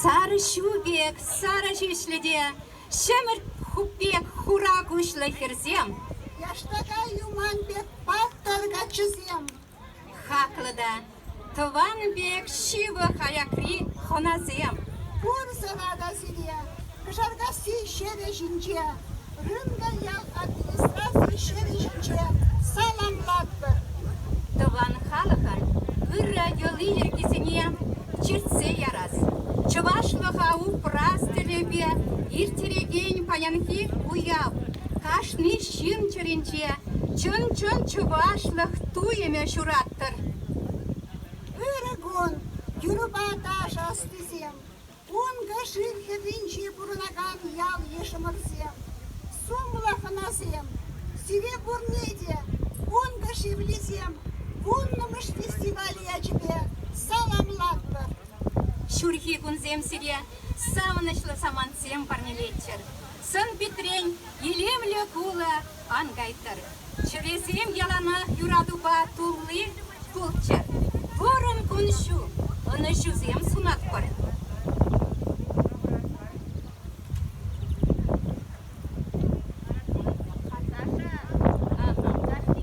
Сарӑ ҫу пек сарӑ ҫӳҫлӗ те ҫӗмӗрт хуп пек хура куҫлӑ хӗрсем. Яштака юман пек паттӑр каччӑсем. Хаклӑ та тӑван пек ҫывӑх аякри хӑнасем. Пурсӑра та сире Кӑшаркасси ҫӗрӗ ҫинче, Рынкӑ ял администраци ҫӗрӗ ҫинче саламлатпӑр. Тӑван халӑхӑн ырӑ йӑли-йӗркисене чӗртсе ярас, чӑвашлӑха упрас тӗллевпе ирттерекен паянхи уяв кашни ҫын чӗринче чӑн-чӑн чӑвашлӑх туйӑмӗ ҫураттӑр. Ырӑ кун, юрӑпа ташӑ ӑстисем, Ункӑ шыв хӗрринче пурӑнакан ял-йышӑмӑрсем, сумлӑ хӑнасем, сире пурне те Ункӑ шевлисем вуннӑмӗш фестиваль ячӗпе саламлатпӑр! Ҫурхи кунсем сире савӑнӑҫлӑ самантсем парнелеччӗр. Сӑн-питрен илемлӗ кулӑ ан кайтӑр. Чӗресем яланах юратупа тулли пулччӑр. Вӑрӑм кун-ҫул, ӑнӑҫусем сунатпӑр.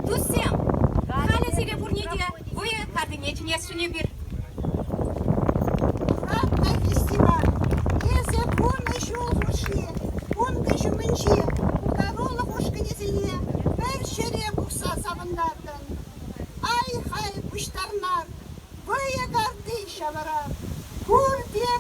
Туссем, халӗ сире пурне те вӑйӑ картине чӗнесшӗн эпир. Юратнӑ фестиваль, эсӗ вунӑ ҫул хушши ункӑ ҫумӗнчи пултарулӑх ушкӑнӗсене пӗр ҫӗре пухса савӑнтартӑн. Ай-хай пуҫтарнар, вӑйӑ карти ҫавӑрар. Пурте.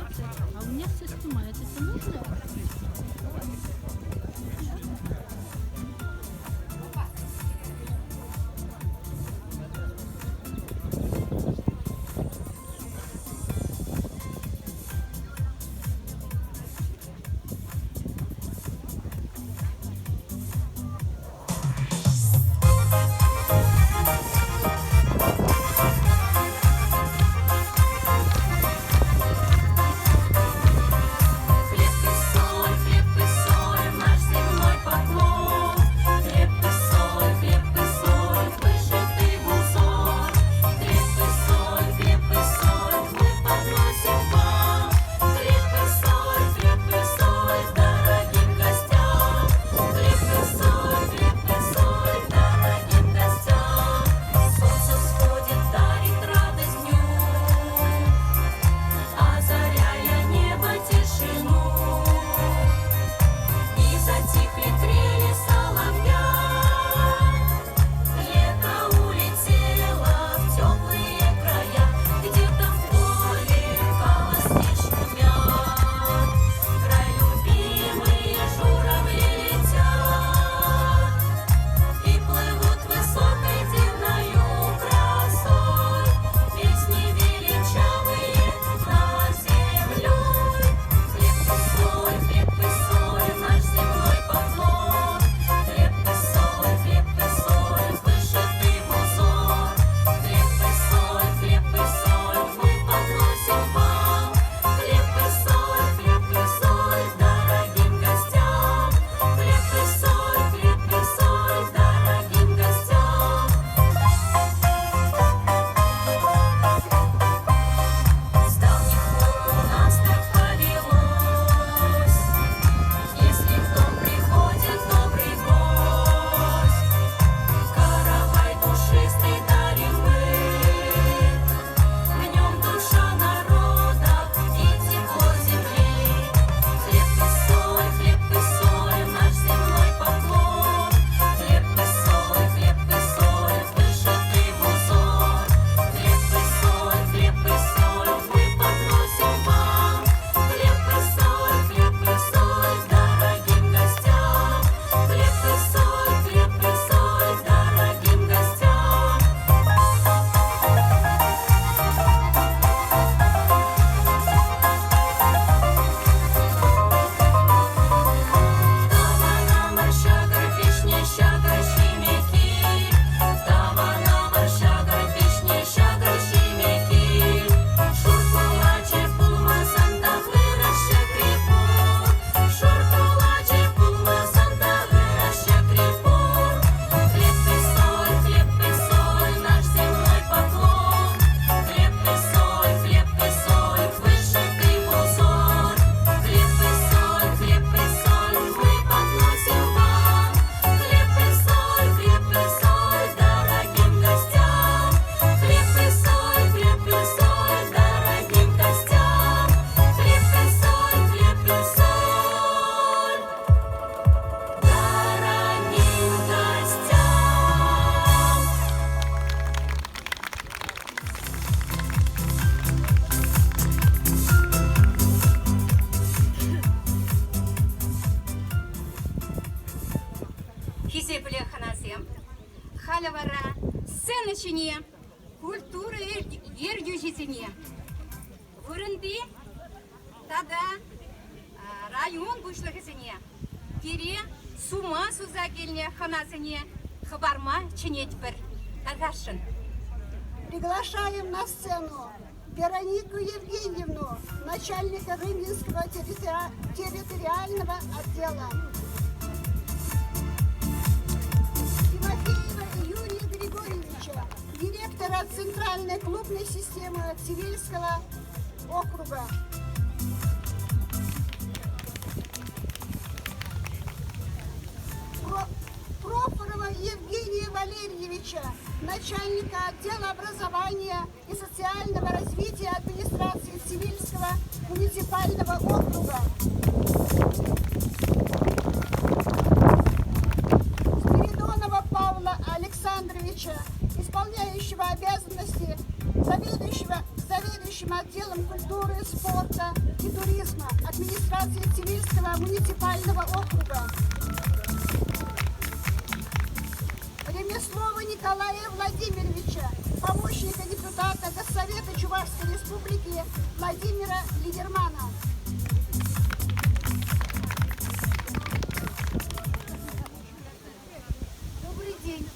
А у меня все снимает. Это нужно? Хлеб и соль, хлеб и соль, наш земной поклон. Хлеб и соль, хлеб и соль, вышитый в узор. Хлеб и соль, хлеб и соль, мы подносим вам. Хлеб и соль, хлеб и соль, дорогим гостям. Хлеб и соль, хлеб и соль, дорогим гостям. Солнце всходит, дарит радость дню. Озаряя небо тишину, И затихли трели соловья. Лето улетело в теплые края, Где-то в поле колоски шумят. Край любимые журавли летят И плывут высокой дивною красой Песни величавые над землей. Хлеб и соль, хлеб и соль, наш земной поклон. Хлеб и соль, хлеб и соль, вышитый в узор. Хлеб и соль, хлеб и соль, мы подносим вам. Хлеб и соль, хлеб и соль, дорогим гостям. Хлеб и соль, хлеб и соль, дорогим гостям. С давних пор у нас так повелось, Если в дом приходит добрый гость, Каравай душистый дарим мы, В нем душа народа и тепло земли. Хлеб и соль, хлеб и соль, наш земной поклон. Хлеб и соль, хлеб и соль, вышитый в узор. Хлеб и соль, хлеб и соль, мы подносим вам. Хлеб и соль, хлеб и соль, дорогим гостям. Хлеб и соль, хлеб и соль, дорогим гостям. Хлеб и соль, наш земной поклон. Хлеб и соль, хлеб и соль, вышитый в узор. Хлеб и соль, хлеб и соль, мы подносим вам. Хлеб и соль, хлеб и соль, дорогим гостям. Хлеб и соль, хлеб и соль, дорогим гостям. Хлеб и соль, хлеб и соль, дорогим гостям. Хисеплӗ хӑнасем, халӗ вара сцена ҫине культура ертӳҫисене, вырӑнти тата район пуҫлӑхӗсене, пире сума суса килнӗ хӑнасене хӑпарма чӗнетпӗр. Тархасшӑн. Приглашаем на сцену Веронику Евгеньевну, начальника Рыбинского территориального отдела. Тимофеева Юрия Григорьевича, директора Центральной клубной системы Цивильского округа. Прохорова Евгения Валерьевича, начальника отдела образования и социального развития администрации Цивильского муниципального округа. Спиридонова Павла Александровича, исполняющего обязанности заведующего, заведующим нравственным отделом культуры, спорта и туризма администрации Цивильского муниципального округа. Ремеслова Николая Владимировича, помощника депутата Госсовета Чувашской Республики Владимира Лидермана. Добрый день,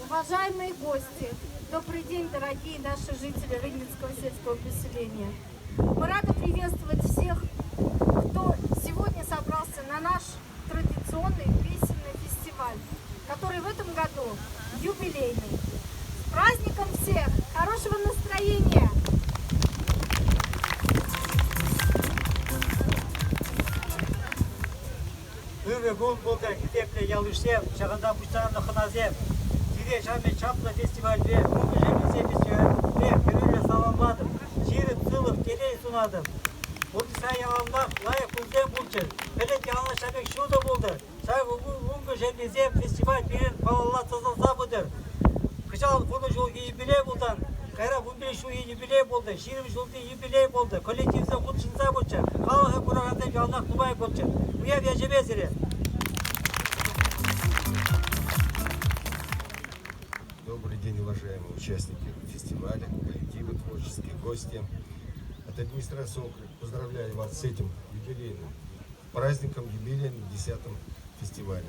уважаемые гости! Добрый день, дорогие наши жители Рыбницкого сельского поселения! Мы рады приветствовать всех, кто сегодня собрался на наш традиционный песенный фестиваль, который в этом году юбилейный. С праздником всех! Хорошего настроения! Ырӑ кун пултӑр, хисеплӗ ял-йышсем, ҫакӑнта пуҫтарӑннӑ хӑнасем. Сире ҫав чаплӑ фестивальпе, Мукӑ фестивальпе хӗрӳллӗ саламлатӑп, ҫирӗп сывлӑх, телей сунатӑп. Пурнӑҫра яланах лайӑх кунсем пулччӑр, пӗлӗт яланах ҫав пек ҫутӑ пултӑр. Ҫак ункӑ шевлисем фестиваль пирӗн малалла тӑсӑлса пытӑр. Кӑҫал 10 ҫулхи юбилей пулсан, кайран 15 ҫулхи юбилей пултӑр, 20 ҫулти юбилей пултӑр, коллективсем хутшӑнса пыччӑр, халӑха куракансем яланах нумай пулччӑр. Уяв ячӗпе сире! Добрый день, уважаемые участники фестиваля, коллективы, творческие гости. От администрации округа поздравляю вас с этим юбилейным праздником, юбилейным 10-м фестивалем.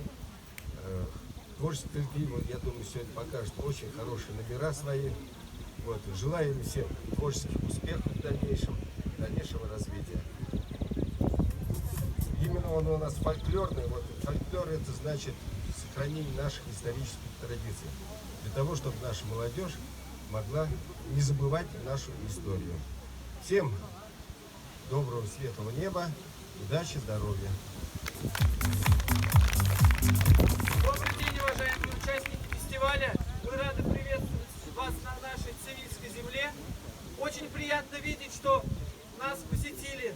Творческий коллектив, я думаю, сегодня покажет очень хорошие номера свои. Вот. Желаю им всем творческих успехов в дальнейшем, дальнейшего развития. Именно он у нас фольклорный. Вот фольклор это значит сохранение наших исторических традиций. Для того, чтобы наша молодежь могла не забывать нашу историю. Всем доброго светлого неба, удачи, здоровья. Добрый день, уважаемые участники фестиваля. Мы рады приветствовать вас на нашей Цивильской земле. Очень приятно видеть, что нас посетили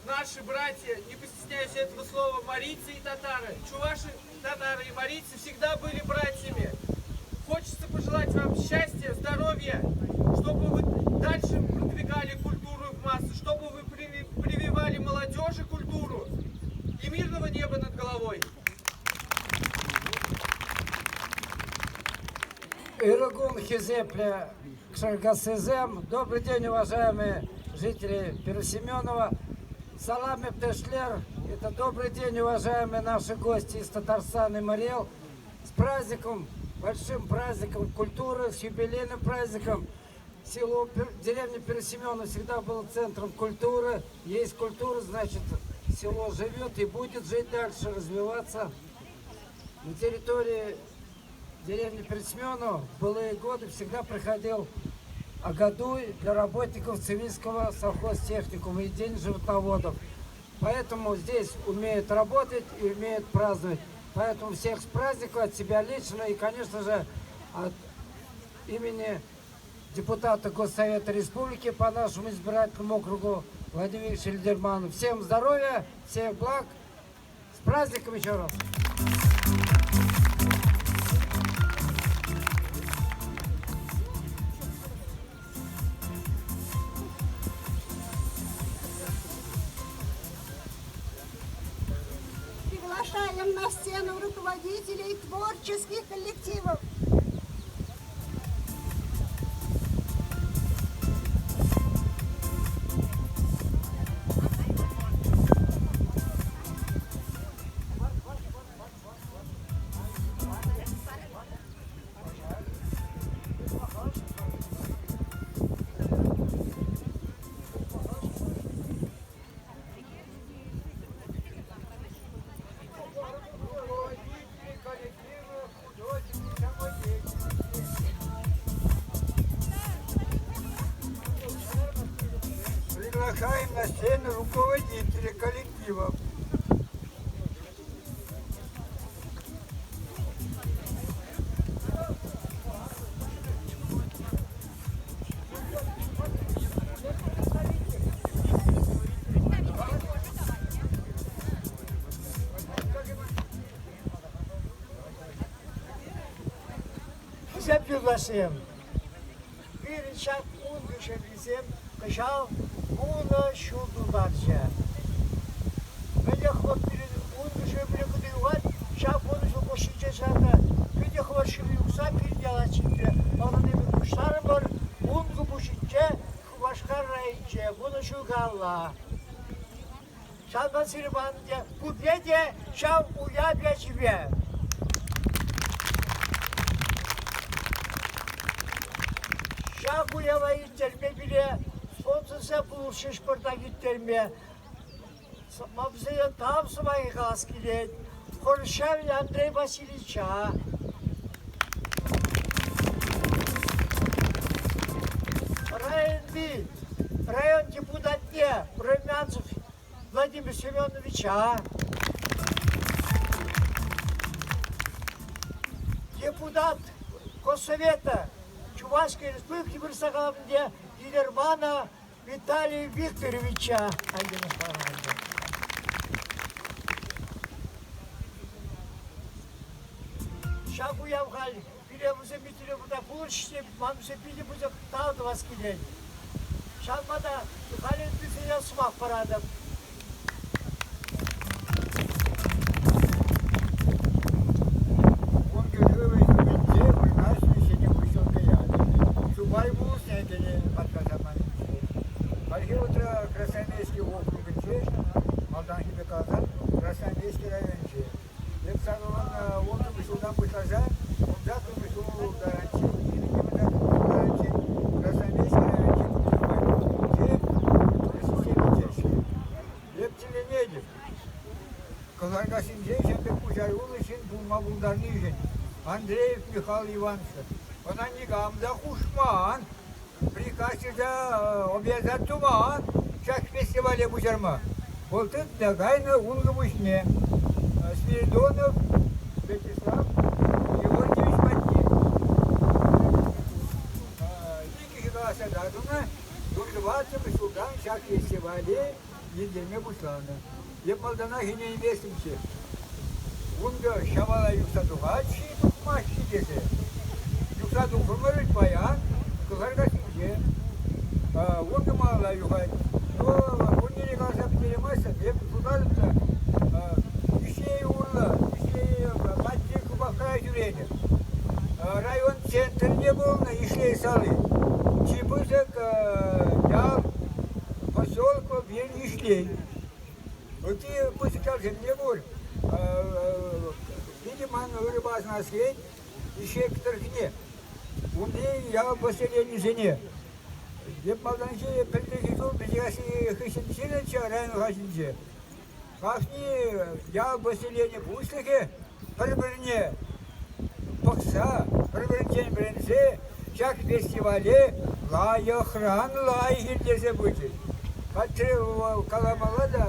наши братья, не постесняюсь этого слова, марийцы и татары. Чуваши, татары и марийцы всегда были братьями. Хочется пожелать вам счастья, здоровья, чтобы вы дальше продвигали культуру в массы, чтобы вы прививали молодежи культуру и мирного неба над головой. Ырӑ кун, хисеплӗ Кшаркасысем. Добрый день, уважаемые жители Первосеменова. Салам иптәшләр. Это добрый день, уважаемые наши гости из Татарстана и Марий Эл. С праздником, большим праздником культуры, с юбилейным праздником. Село, деревня Первосеменова всегда было центром культуры. Есть культура, значит, село живет и будет жить дальше, развиваться. На территории деревни Первосеменова в былые годы всегда проходил Акатуй для работников Цивильского совхозтехникума и День животноводов. Поэтому здесь умеют работать и умеют праздновать. Поэтому всех с праздником от себя лично и, конечно же, от имени депутата Госсовета Республики по нашему избирательному округу Владимира Ильича Лидермана. Всем здоровья, всех благ. С праздником еще раз! Приглашаем на сцену руководителей творческих коллективов. Приглашаем на сцену руководителя коллектива. Хисеплӗ юлташсем, пирӗн ҫак ункӑ шевлисем кӑҫал 10 ҫул тултарчӗ. Мӗнле хӑвӑрт пирӗн 10 ҫул мӗнле кӑтӑ юхать, ҫав 10 ҫул хушшинче ҫакӑ питӗ хӑвӑрт шыв юхса пирӗн яла ҫитрӗ. Малтан эпир пуҫтарӑмӑр Ункӑ пуҫӗнче Шупашкар районӗнче 10 ҫул каялла. Ҫавӑнпа сирӗн патӑнче пурне те ҫав уяв ячӗпе. Ҫак уява ирттерме пире спонсорсем пулӑшрӗҫ пӑртак ирттерме. Мамсене тав сӑмахӗ калас килет. Хӑршавин Андрей Васильевича. Районти район депутатне Румянцев Владимир Семеновича. Депутат Госсовета Чувашской Республики Вырсакалавне Лидермана Виталия Викторовича. Ҫак уяв халь пире вӗсем питӗ кунта пулӑшӗҫ те ман вӗсем питӗ пысӑк тав тӑвас килет. Ҫавӑнпа та халӗ ыттисене сӑмах паратӑп. Ун кӗрӗвӗ ҫумӗнче вырнаҫнӑ ҫӗнӗ выҫҫӑлккӑ ялӗ. Чупай вулӑсне кӗнӗ патша саманинче. Хальхи вӑхӑтра Красноармейски округӗнче, малтанхи пек каласан, Красноармейски районӗнче. Эп санӑн 10 ҫултан пуҫласа 14 ҫул таранччен, 14 ҫул таранччен Красноармейски районӗнчи культура пайӗнче культура системинче ӗҫлетӗп. Эп тӗлӗнетӗп. Кӑларкассинче ҫак пек пуҫаруллӑ ҫын пулма пултарнишӗн Андреев Михаил Иванович ӑна никам та хушман, приказ ҫырса обязать туман ҫак фестивале пуҫарма. Вӑл тытнӑ кайнӑ ункӑ пуҫне Спиридонов Вячеслав Георгиевич патне. Иккӗшӗ калаҫса татӑлнӑ, 14 ҫултан ҫак фестивале йӗркелеме пуҫланӑ. Эп малтанах ӗненместӗмччӗ. Унта ҫавала юхса тухать-ши, тухмасть-ши тесе. Юхса тухрӑмӑр паян Кӑкаркассинче. Унта малалла юхать. Ну, кунне каласа пӗтерейместӗп. Эп шутлатӑп та, Ишей урлӑ, Ишей патне Купакра ҫӳренӗ. Район центрне пулнӑ Ишлей сали. Чи пысӑк ял, поселок вӑл пирӗн Ишлей. Ытти пысӑк ялсем те пур. Питӗ ман ырӑпа асӑнас килет Ишек тӑрӑхне, унти ял поселенисене. Эп малтанхи пӗлтӗрхи ҫул Пӗчӗкасси хыҫҫӑн ҫырнӑччӗ район хаҫатӗнче. Кашни ял поселени пуҫлӑхӗ пӗр-пӗрне пӑхса, пӗр-пӗринчен вӗренсе ҫак фестивале лайӑхран лайӑх ирттерсе пычӗҫ. Хальтере каламалла та,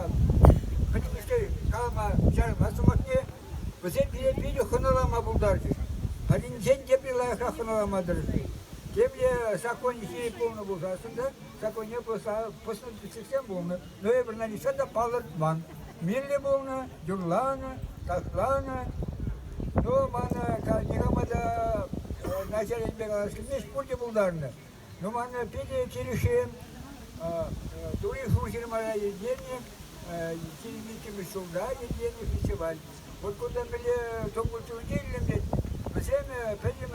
пӗтӗмӗшле калама чарӑнмас сӑмахне, вӗсем пире питӗ хӑналама пултарчӗҫ. Пӗринчен тепри лайӑхрах хӑналама тӑрӑшрӗҫ. Темле саккун ҫирӗп пулнӑ пулсассӑн та саккунне пӑснӑ тӗслӗхсем пулнӑ. Но эпир нихҫан та палӑртман. Мирлӗ пулнӑ, юрланӑ, ташланӑ. Ну, мана никама та начар енпе калас килмест, пурте пултарнӑ. Ну, мана питӗ килӗшрӗ. Тури Шурҫырмара ирттернӗ 22 ҫулта ирттернӗ фестиваль. Вот кунта мӗнле Дом культуры илемлет, вӗсем пӗтӗм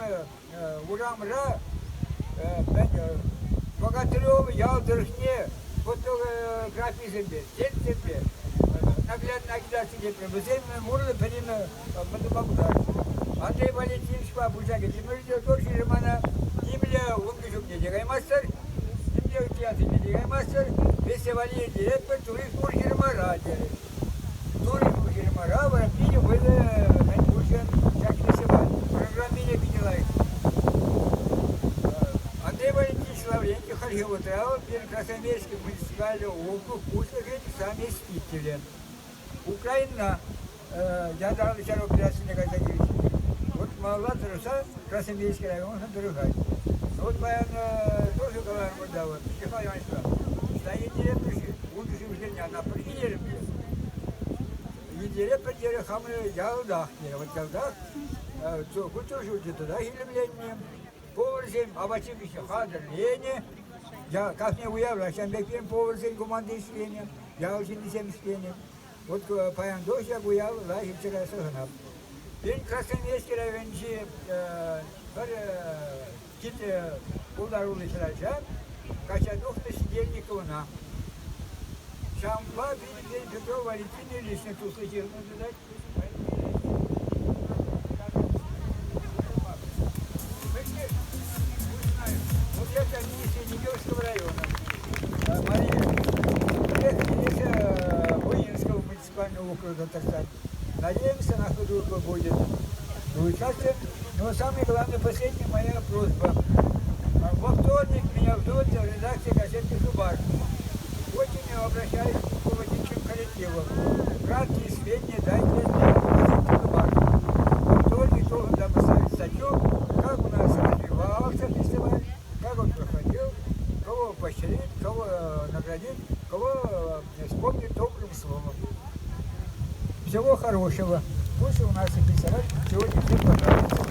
урамра Богатырев ял тӑрӑхне фотографисемпе, стендсемпе наглядно агитаци вӗсем урлӑ пӗтӗм мӗн тума пултараҫҫӗ. Андрей Валентиновичпа пырса кӗтӗмӗр те тоже мана нимле ункӑ ҫумне те каймастӑр, нимле ытти те каймастӑр, фестивале ирттеретпӗр, турист пур ҫырмара терӗ. Тури Ҫырмара вара питӗ вӑйлӑ мӗн пурҫӑн ҫак фестиваль. Программине питӗ лайӑх. Андрей Валентинович Лаврентьев хальхи вӑхӑтра вӑл пирӗн Красноармейски муниципаллӑ округ пуҫлӑхӗн заместителӗ. Украина ятарлӑ ҫар операцине кайса килчӗ. Вот малалла тӑрӑшса Красноармейски районшӑн тӑрӑшать. Вот паян тоже каларӑмӑр та вот, Михаил Ивановичпа, строителе ун ҫывӑхне ана пӗр килерӗм те. Йӗлтере пӗлтере хамӑр ялтах терӗ. Вот ялтах культура ҫурчӗ тата илемленнӗ. Поварсем апат-ҫимӗҫе хатӗрленӗ. Кашни уявра ҫавӑн пек пирӗн поварсен команди ӗҫленӗ, ял ҫыннисем ӗҫленӗ. Вот паян ҫак уяв лайӑх иртсе сыхӑнап. Пирӗн Красноармейски районӗнчи пӗр килте пултаруллӑ хӗрача качча тухнӑ Сидельниковӑна. Ҫавӑнпа пирӗн Петров Валентин Ильична туслӑ ҫыхӑну тытать. Вот это Нижнегорского района. Мария. Приехали Буинского муниципального округа Татарстан. Надеемся, наша дружба будет улучшаться. Но самое главное, последняя моя просьба. Во вторник меня ждут в редакции газеты «Хубар». Очень обращаюсь к руководителям коллективов. Краткие сведения дайте для газеты «Хубар». Во вторник должен там поставить статью, как у нас развивался фестиваль, как он проходил, кого поощрить, кого наградить, кого вспомнить добрым словом. Всего хорошего. Пусть у нас и фестиваль сегодня всем понравится.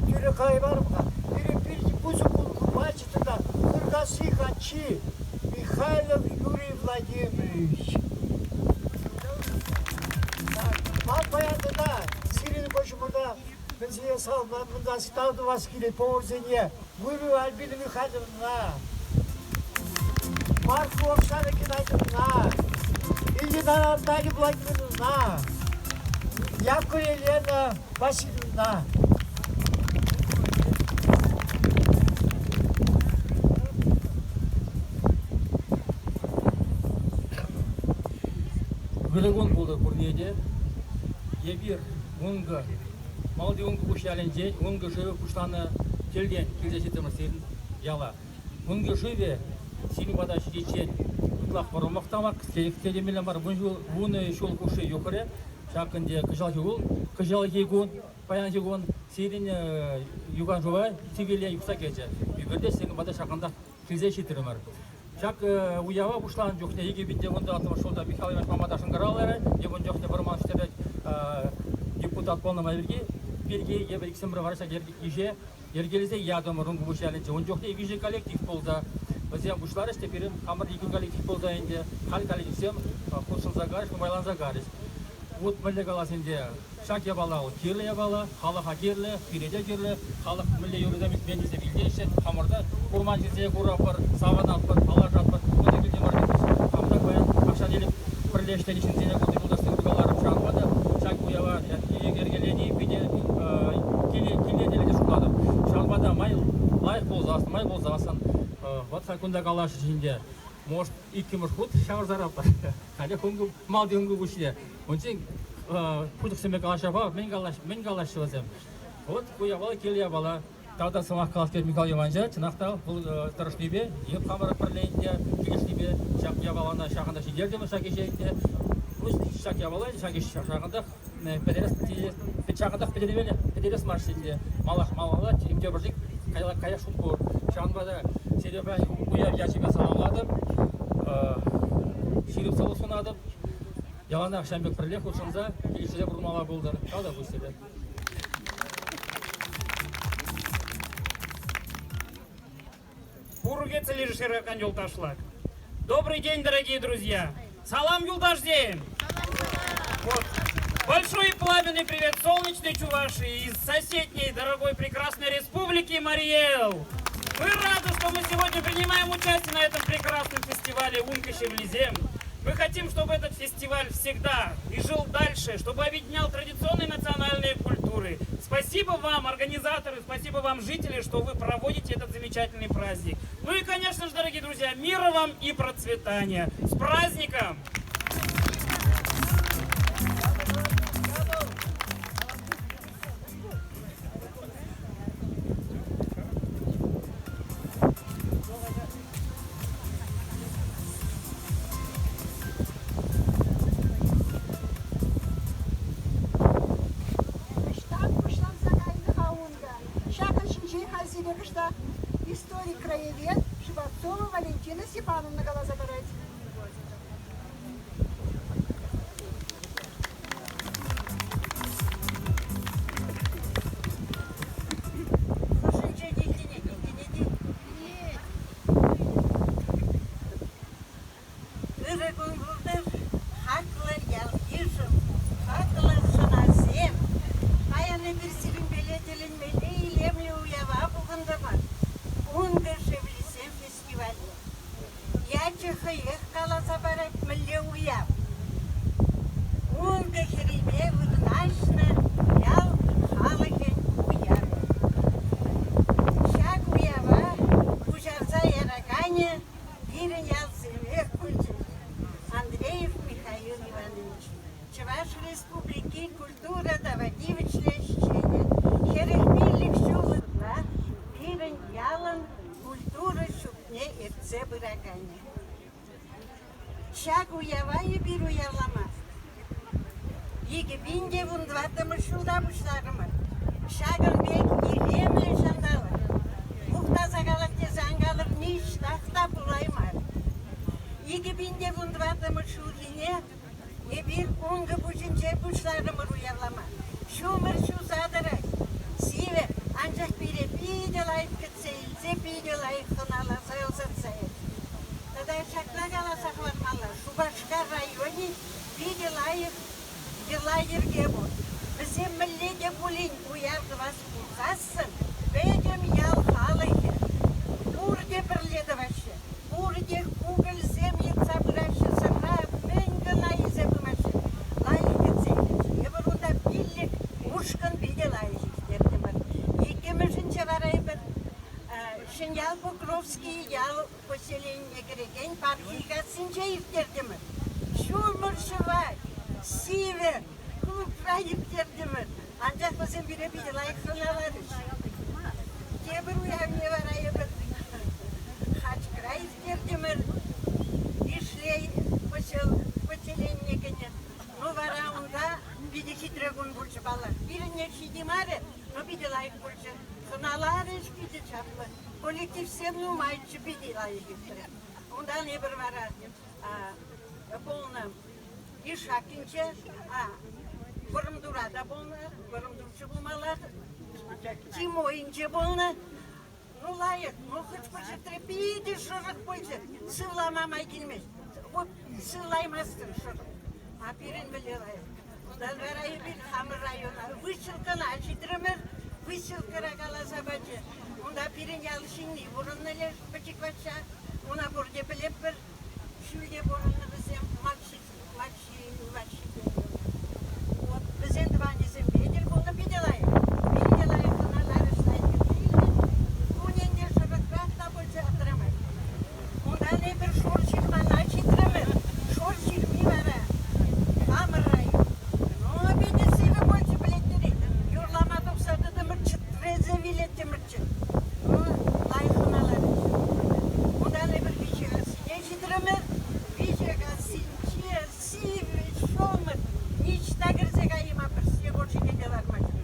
Тӳрӗ калаймарӑм-ха. Пирӗн пирки пысӑк курмаччӗ тата Хыркасси каччи Михайлов Юрий Владимирович. Ман паян тата сирӗн пуҫӑмӑрта вӗсене саламлас, тав тӑвас килет поварсене Выру Альбина Михайловна, Марфа Оксана Геннадьевна, Ильина Наталья Владимировна, Якова Елена Васильевна. Ырӑ кун пултӑр пурне те. Эпир Ункӑ, Малти Ункӑпуҫ ялӗнчен Ункӑ шывӗ пуҫланӑ тӗлтен килсе ҫитрӗмӗр сирӗн яла. Ункӑ шывӗ сирӗн пата ҫитиччен ытлах вӑрӑмах та мар, кӗскерех темелле мар, 10 ҫул хушши юхрӗ. Ҫак ӗнтӗ кӑҫалхи кун, кӑҫалхи кун, паянхи кун сирӗн юханшыва Сивӗле юхса кӗчӗ. Ӳкӗрте сирӗн пата ҫакӑнтах килсе ҫитрӗмӗр. Ҫак уява пуҫланӑ чухне 2014 ҫулта Михаил Иванович Мамата шӑнкӑравларӗ. Эпӗ ун чухне вӑрман ӗҫтерет депутат пулнӑ май пирки, пирки эпӗ иксӗмӗр вара ҫак ӗҫе йӗркелесе ятӑмӑр Ункӑпуҫ ялӗнче. Ун чухне виҫӗ коллектив пулса вӗсем пуҫларӗҫ те пирӗн хамӑр икӗ коллектив пулса ӗнтӗ. Халь коллективсем хутшӑнса карӗҫ, нумайланса карӗҫ. Вот мӗнле калас ӗнтӗ, ҫак япала вӑл кирлӗ япала, халӑха кирлӗ, пире те кирлӗ. Халӑх мӗнле юрӑсем илтмен тесе илтеҫҫӗ. Хамӑрта курман ҫынсене куратпӑр, савӑнатпӑр, паллашатпӑр. Кунта килте мар тетпӗр. Хамӑрта паян тахҫан ӗлӗк пӗрле ӗҫленӗ ҫынсене кунти юлташсем каларӑм. Ҫавӑнпа та ҫак уява йӗркелени питӗ киле шутлатӑп. Ҫавӑнпа та май лайӑх пулсассӑн, май пулсассӑн, вот кунта калаҫҫӗ ӗнтӗ, может, иккӗмӗш хут ҫавӑрсаратпӑр. Халех малти ункӑ пуҫне. Унччен пуҫлӑхсемпе калаҫапа мӗн калаҫҫӗ вӗсем? Вот ку япала кирлӗ япала. Тата сӑмах калас килет Михаил Ивановича, чӑнах та вӑл тӑрӑшнипе, эп хамӑр пӗрле ӗнтӗ килӗшнипе ҫак япалана ҫакӑнта ҫитертӗмӗр ҫак ӗҫе ӗнтӗ. Ҫак япала ҫак ӗҫ ҫакӑнтах пӗтерес ҫакӑнтах пӗтермелле пӗтерес мар-ши ӗнтӗ. Малах малалла тепӗр каяс шут пур. Ҫавӑнпа та Серепа уяв ячӗпе саламлатӑп, ҫирӗп сывлӑх сунатӑп. Яланах ҫавӑн пек пӗрле хутшӑнса килӗшсе пурӑнмалла пултӑр. Тавтапуҫ сире. Добрый день, дорогие друзья! Салам, юлташсем! Вот. Большой и пламенный привет солнечной Чувашии из соседней дорогой прекрасной республики Марий Эл! Мы рады, что мы сегодня принимаем участие на этом прекрасном фестивале Унка Шевлизем. Мы хотим, чтобы этот фестиваль всегда и жил дальше, чтобы объединял традиционные национальные культуры. Спасибо вам, организаторы, спасибо вам, жители, что вы проводите этот замечательный праздник. Ну и, конечно же, дорогие друзья, мира вам и процветания. С праздником! Ӑҫтан пуҫланса кайнӑ-ха унта? Ҫакӑн ҫинчен халь сире кӑштах историк-краевед Шварцова Валентина Степановна каласа парать. ертсе пыраканӗ. Ҫак уява эпир уявлама 2014 ҫулта пуҫларӑмӑр. Ҫакӑн пек илемлӗ ҫанталӑк. Мухтаса калас тесе ан калӑр, ниҫтах та пулаймасть. 2014 ҫулхине эпир Ункӑ пуҫӗнче пуҫларӑмӑр уявлама. Ҫумӑр ҫуса тӑрать, сивӗ, анчах пире питӗ лайӑх кӗтсе илсе, питӗ лайӑх хӑналаса ӑсатса ячӗ. Тата ҫакна каласа хӑвармалла, Шупашкар районӗн питӗ лайӑх йӑла-йӗрке пур. Вӗсем мӗнле те пулин уяв тӑвас пулсассӑн пӗтӗм ял халӑхӗ пурте пӗрле тӑваҫҫӗ. Пурте кукӑльсем йӑтса пыраҫҫӗ, сӑрра мӗн кӑна илсе пымаҫҫӗ. Лайӑх кӗтсе илеҫҫӗ. Эпир унта пиллӗк ушкӑн питӗ лайӑх ирттертӗмӗр. Иккӗмӗшӗнче вара эпир Ҫӗньял Покровский ял поселенине кӗрекен Пархикассинче ирттертӗмӗр. Ҫумӑр ҫӑвать, сивӗ, клубра ирттертӗмӗр. Анчах вӗсем пире питӗ лайӑх хӑналарӗҫ. Тепӗр уявне вара эпир Хачкӑра ирттертӗмӗр. Ишлей поселенине кӗнӗ. Ну вара унта питӗ хитре кун пулчӗ паллах. Пирӗннех ҫитеймарӗ, но питӗ лайӑх пулчӗ. Хӑналарӗҫ питӗ чаплӑ. Коллективсем нумайччӗ, питӗ лайӑх иртрӗ. Унтан эпир вара пулнӑ Ишакинче, Вӑрӑмтура та пулнӑ, Вӑрӑмтурччӗ пулмалла, Тимойӗнче пулнӑ. Ну, лайӑх, ну, хӑш-пӗр ҫӗртре питӗ шӑрӑх пулчӗ, сывлама май килмест. Вот сывлаймастӑн шӑрӑх. А пирӗн мӗнле лайӑх. Унтан вара эпир хамӑр района Выселкӑна ҫитрӗмӗр. Выселкӑра каласа пачӗ. Унта пирӗн ял ҫынни пурӑннӑ леш, пӗчӗк патша. Уна пурте пӗлетпӗр. Ҫӳлте пурӑннӑ вӗсем, Макҫи, Макҫи, Ваҫҫи тенӗ. Вот вӗсен тӑванӗсемпе тӗл пулнӑ питӗ лайӑх. Питӗ лайӑх ӑна ларӑш лайӑх кӗтсе Кунӗн те шӑрӑхрах та пулчӗ аптӑрамасть. Унтан эпир Шур ҫырмана ҫитрӗмӗр. Шур ҫырми вара хамӑр район. Ну, питӗ сивӗ пулчӗ, пӗлеттерет. Юрлама тухса тӑтӑмӑр, чӗтресе вилеттӗмӗрччӗ. Ну, лайӑх хӑналарӗҫ. Унтан эпир Виҫекассине ҫитрӗмӗр. Виҫекассинче сивӗ ҫумӑр ниҫта кӗрсе каймапӑр, снегор ҫине те ларма ҫук.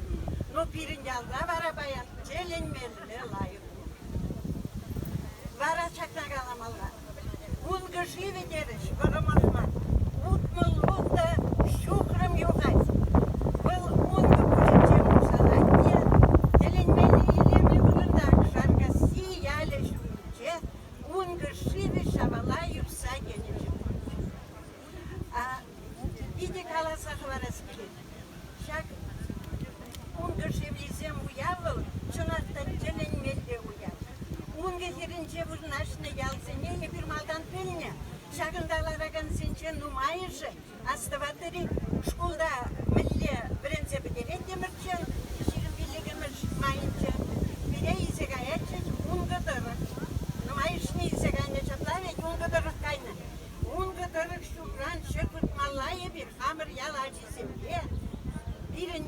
Ну, пирӗн ялта вара паян тӗлӗнмелле лайӑх. Вара ҫакна каламалла. Ункӑ шывӗ терӗҫ вӑрӑмах мар. 60 ултӑ ҫухрӑм юхать. Вӑл ункӑ пуҫӗнче пуҫланать те тӗлӗнмелле илемлӗ вырӑнта Шаркасси ялӗ ҫумӗнче ункӑ шывӗ ҫавала юхса кӗнӗ Питӗ каласа хӑварас килет. Ҫак ункӑ шевлисем уяв вӑл чӑнах та тӗлӗнмелле уяв. Ункӑ хӗрринче вырнаҫнӑ ялсене эпир малтан пӗлнӗ. Ҫакӑнта ларакансенчен нумайӑшӗ астӑватӑр-и, шкулта мӗнле вӗренсе пӗтереттӗмӗрччӗ, 25-мӗш майӗнче пире илсе каятчӗҫ ункӑ тӑрӑх. Нумайӑшне илсе кайнӑ ҫапла вӗт ункӑ тӑрӑх кайнӑ. Ункӑ тӑрӑх ҫурран выртмалла эпир хамӑр ял ачисемпе. Пирӗн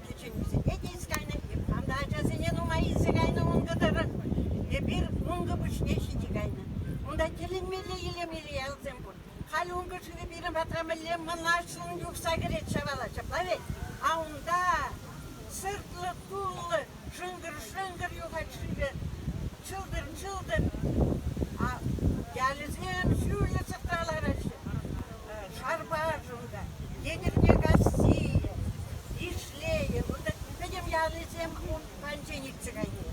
кӗҫӗннисене те илсе кайнӑ, хам та ачасене нумай илсе кайнӑ ункӑ тӑрӑх. Эпир ункӑ пуҫне ҫити кайнӑ. Унта тӗлӗнмелле илемлӗ ялсем пур. Халь ункӑ шывӗ пирӗн патра мӗнле мӑнаҫлӑн юхса кӗрет ҫавала, ҫапла вӗт? А унта сӑртлӑ-туллӑ шӑнкӑр-шӑнкӑр юхать шывӗ, чӑлтӑр-чӑлтӑр. А ялӗсем ҫӳллӗ сӑртра лараҫҫӗ. Шарпаш унта, Етӗрнекассийӗ, Ишлейӗ, унта пӗтӗм ялӗсем панчен иртсе кайни.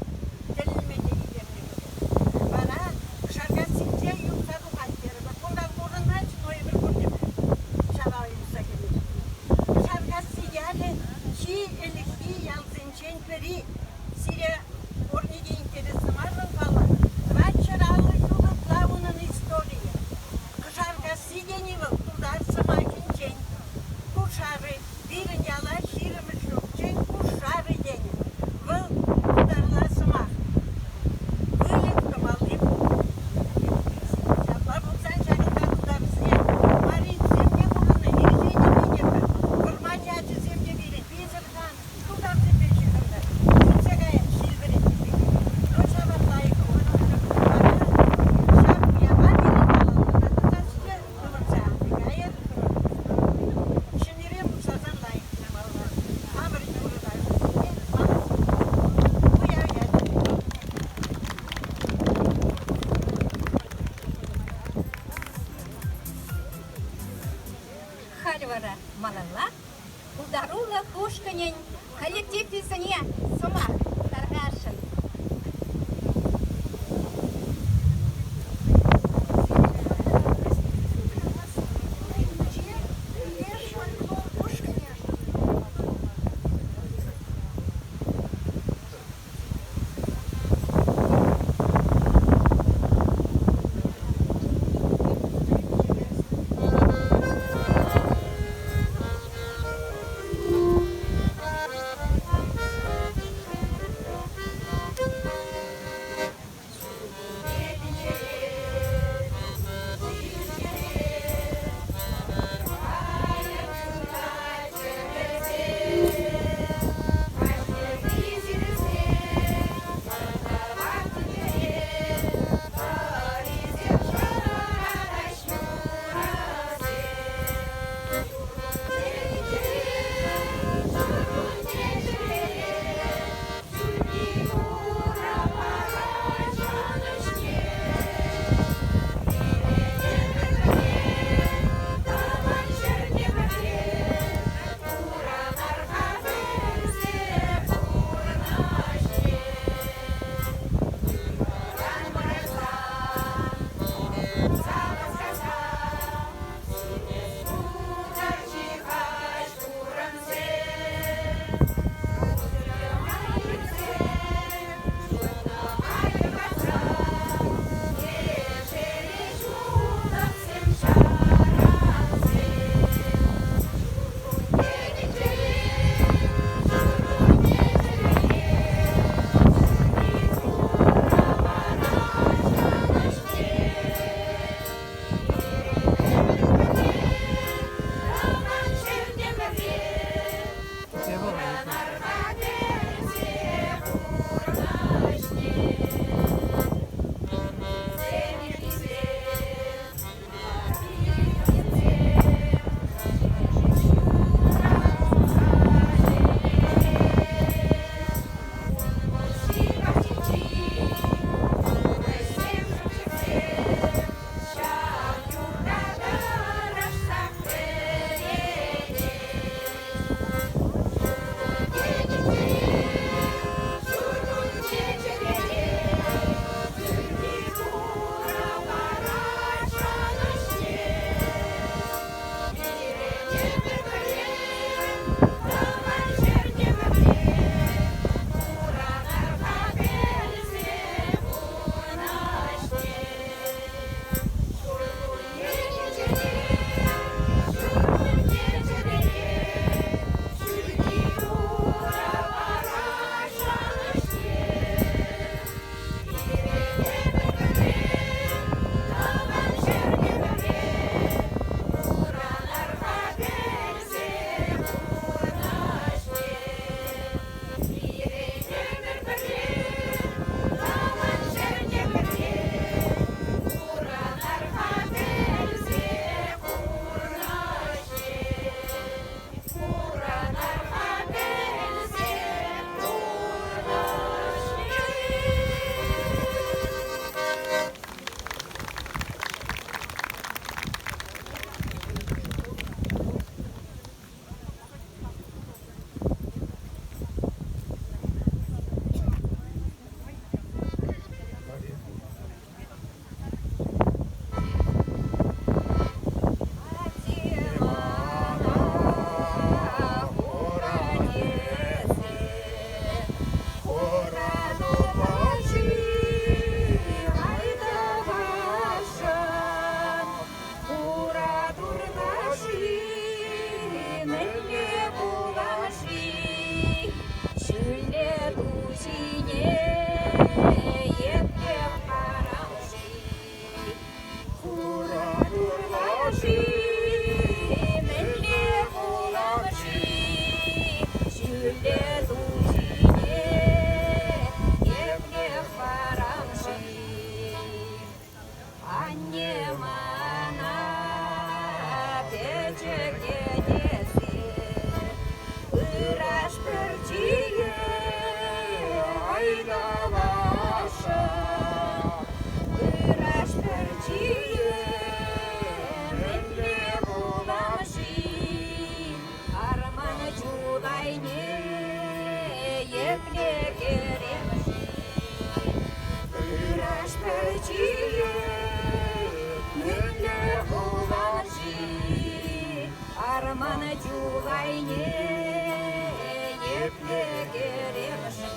Тӗлӗнмелле илемлӗ. Вара Шаркассинче юхса тухать терӗмӗр. Кунтан пурӑнать, но эпир пурте ҫава юхса кӗнӗ. Шаркасси ялӗ чи ӗлӗкхи ялсенчен пӗри. Сире пурне те интереслӗ мар вӑл паллах. 450 ҫул ытла унӑн историйӗ. Кӑшаркасси тени вӑл тутар сӑмахӗнчен. Кушары пирӗн яла ҫирӗмӗш ҫулччен Кушары тенӗ. Вӑл тутарла Малалла пултарулӑх ушкӑнӗн коллективӗсене сӑмах тархасшӑн. Мана чулайне епле кӗрем-ши?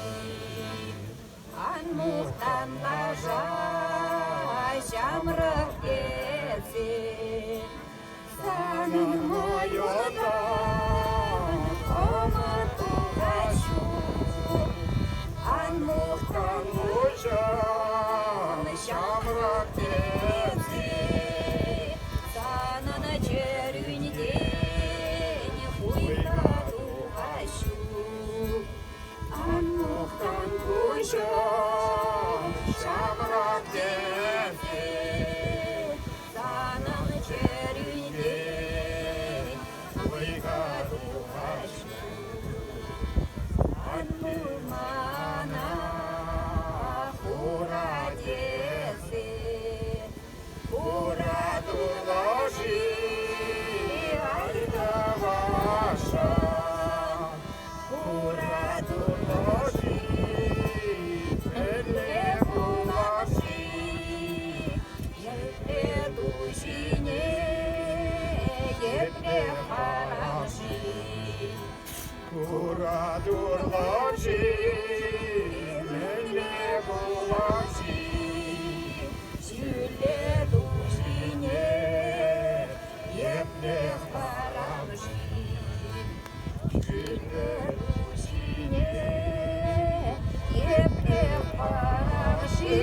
Ан мухтан лаша, ҫамрӑк тесе. Санӑн мӑйӑртан хӑмӑт тухас ҫук. Ан мухтан пуҫан, ҫамрӑк тесе. Санӑн чӗрӳнтен хуйха тухас ҫук. Ан мухтан пуҫан, ҫамрӑк тесе. Санӑн чӗрӳнтен хуйха тухас ҫук. Ан пул мана хура тесе, хура тулаши айтӑваша. Хура тулаши мӗнле пулаши, епле ту ҫине, епле харам-ши? Хура-турлаши, мӗнле пулаши? Ҫӳле ту ҫине епле харам-ши? Ҫӳле ту ҫине епле харам-ши?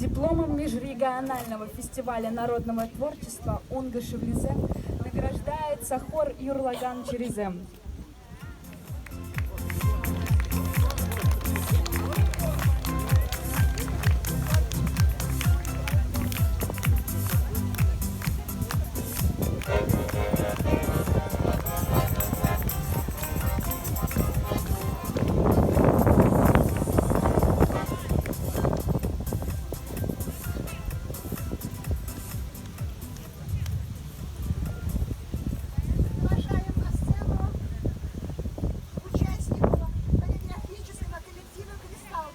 Дипломом межрегионального фестиваля народного творчества «Унга Шевлизем» награждается хор «Юрлаган Черезем». Приглашаем на сцену участнику хореографического коллектива «Кристалл».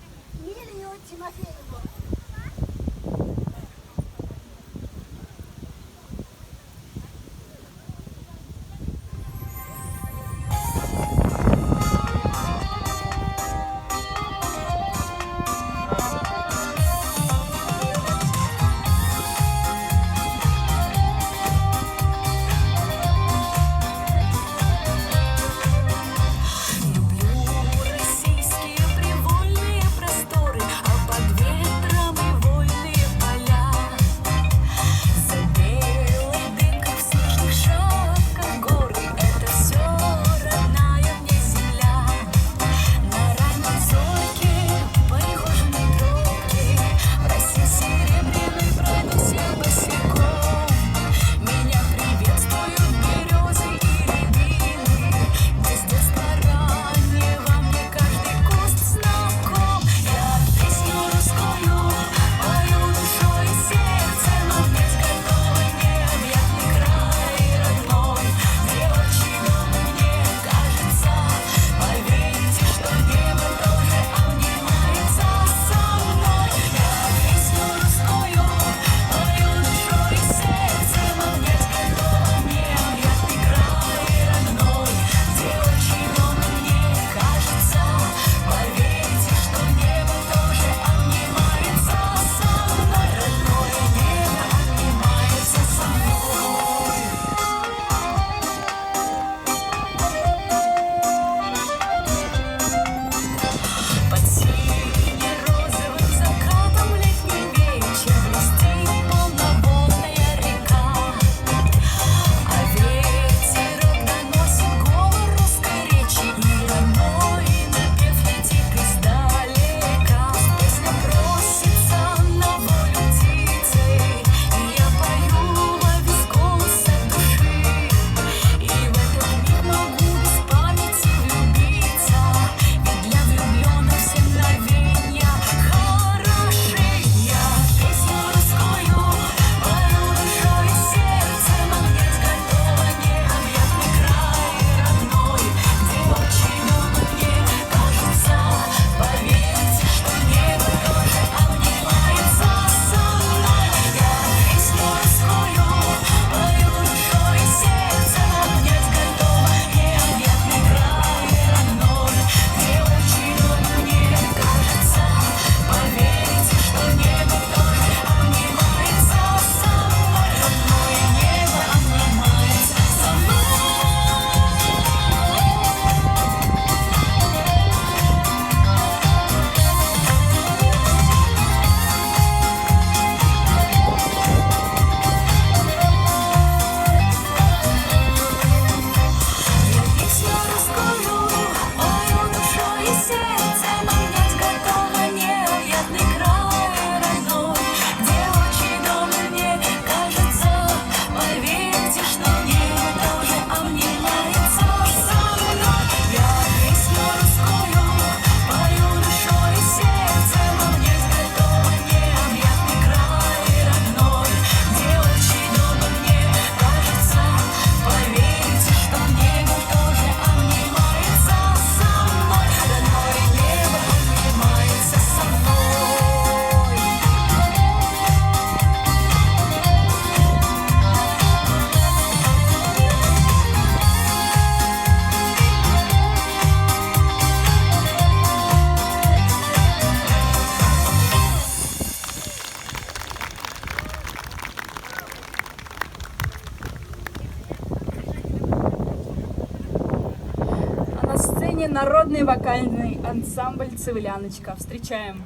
сцене народный вокальный ансамбль «Цивляночка». Встречаем!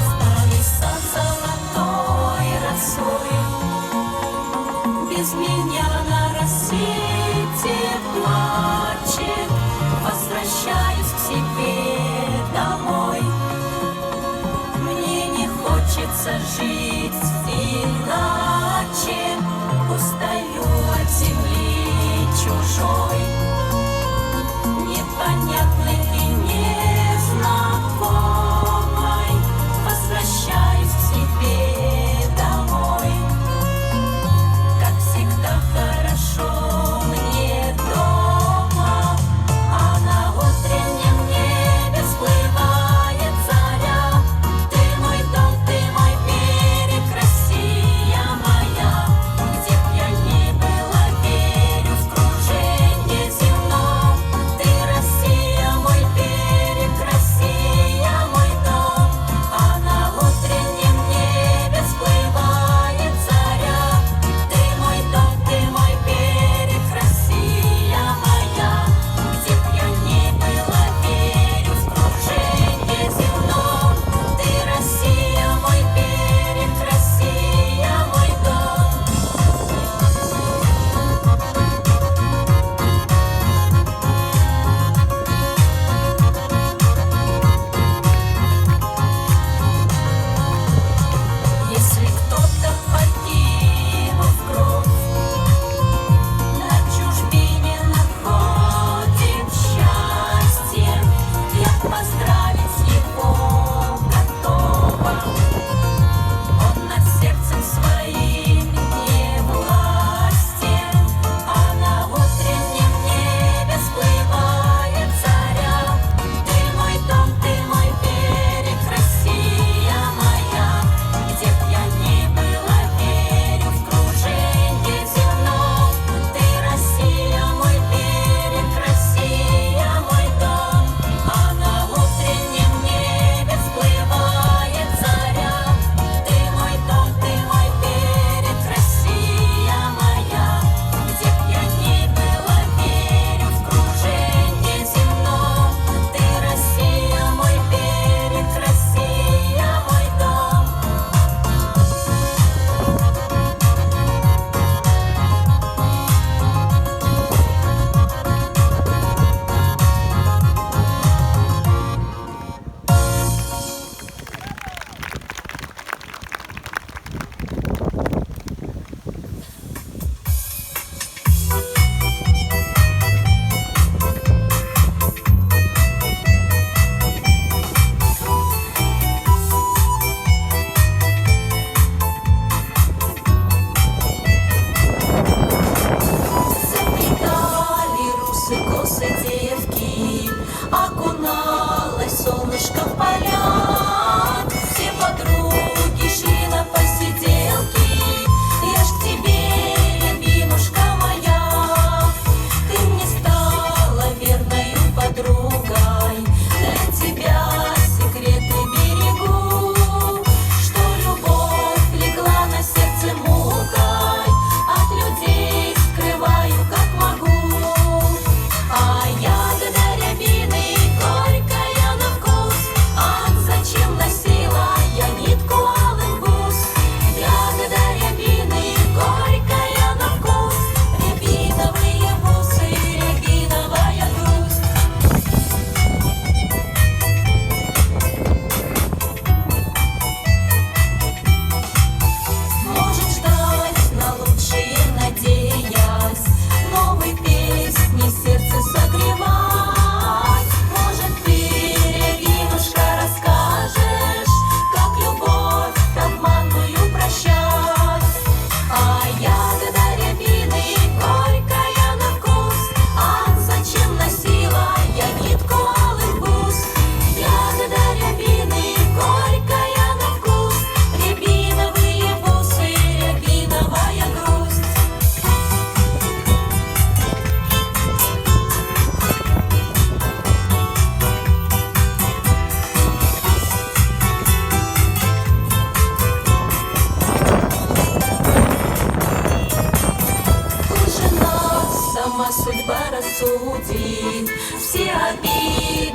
Старый сад золотой росой Без меня на рассвете плачет Возвращаюсь к себе домой Мне не хочется жить иначе Устаю от земли чужой Непонятной и незнакомой Возвращаюсь к себе домой Как всегда хорошо мне дома А на утреннем небе всплывает заря Ты мой дом, ты мой берег, Россия моя Где б я ни была, верю в кружение.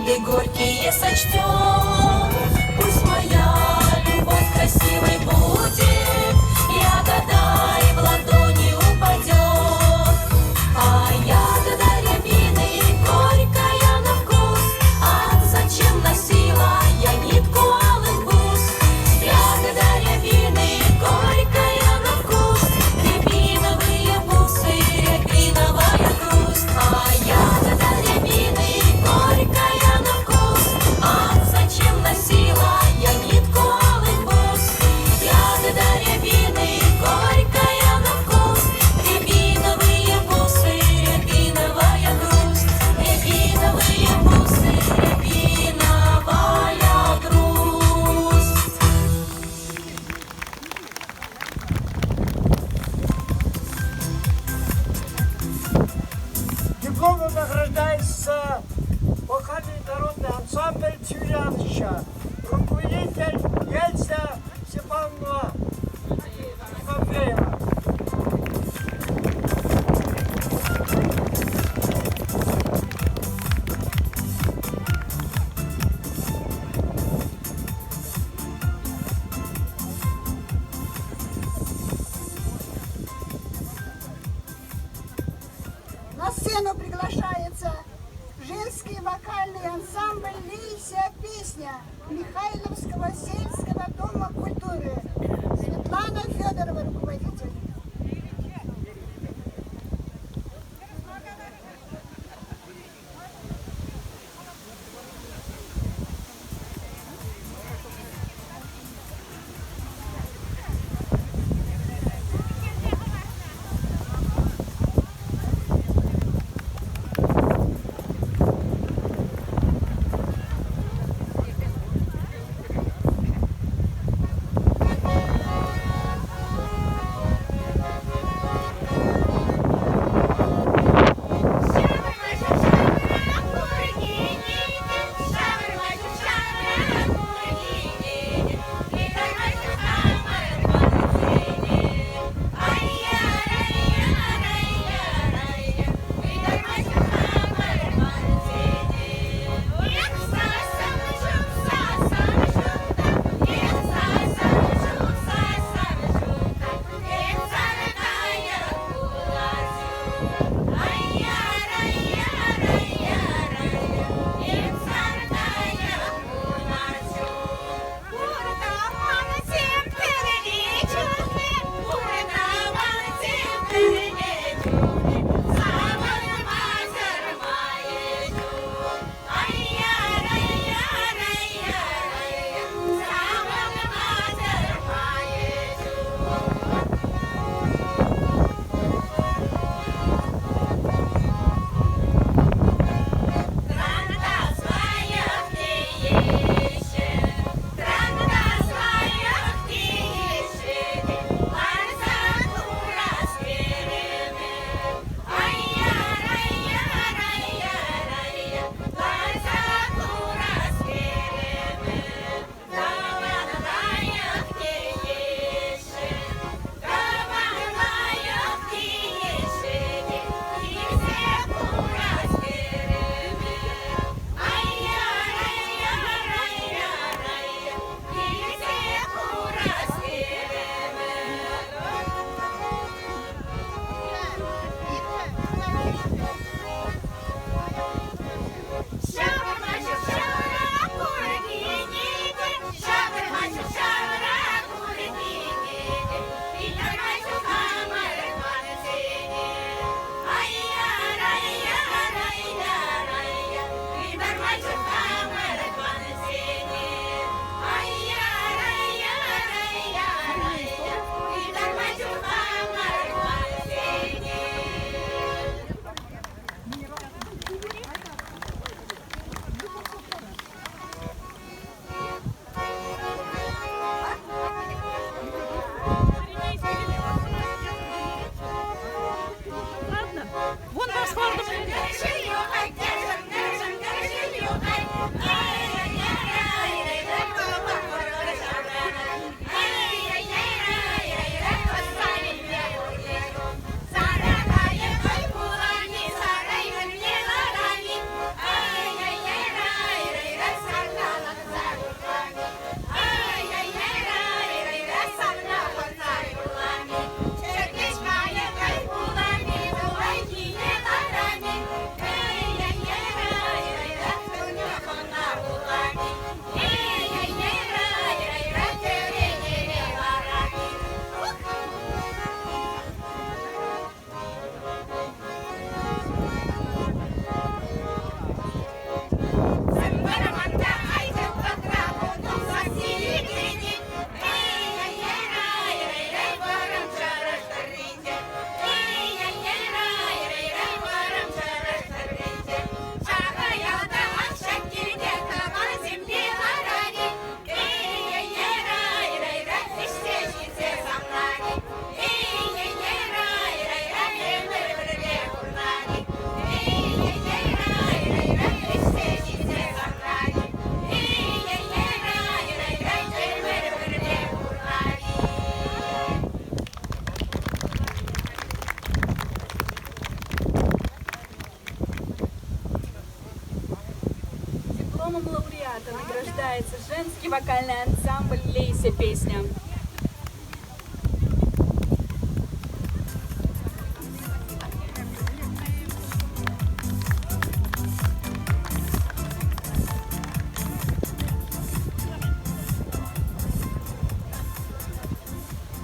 Ягоды горькие сочтет. Пусть моя любовь красивой будет, Ягода и в ладони упадет. А ягода рябины горькая на вкус, Ах, зачем носила я нитку алых бус? Ягода рябины горькая на вкус, Рябиновые бусы, рябиновая грусть. А ягода рябины горькая на вкус, Ах, зачем носила я нитку алых бус? Ягода рябины горькая на вкус, Рябиновые бусы, рябиновая грусть, Рябиновые бусы, рябиновая грусть. Дипломом награждается вокальный народный ансамбль «Цивилянща». Руководитель Ельца Степанова Тимофеева. На сцену приглашается женский вокальный ансамбль «Лисия песня» Михайловского сельского дома культуры. Светлана Федорова, руководитель. Дипломом лауреата награждается женский вокальный ансамбль «Лейся песня».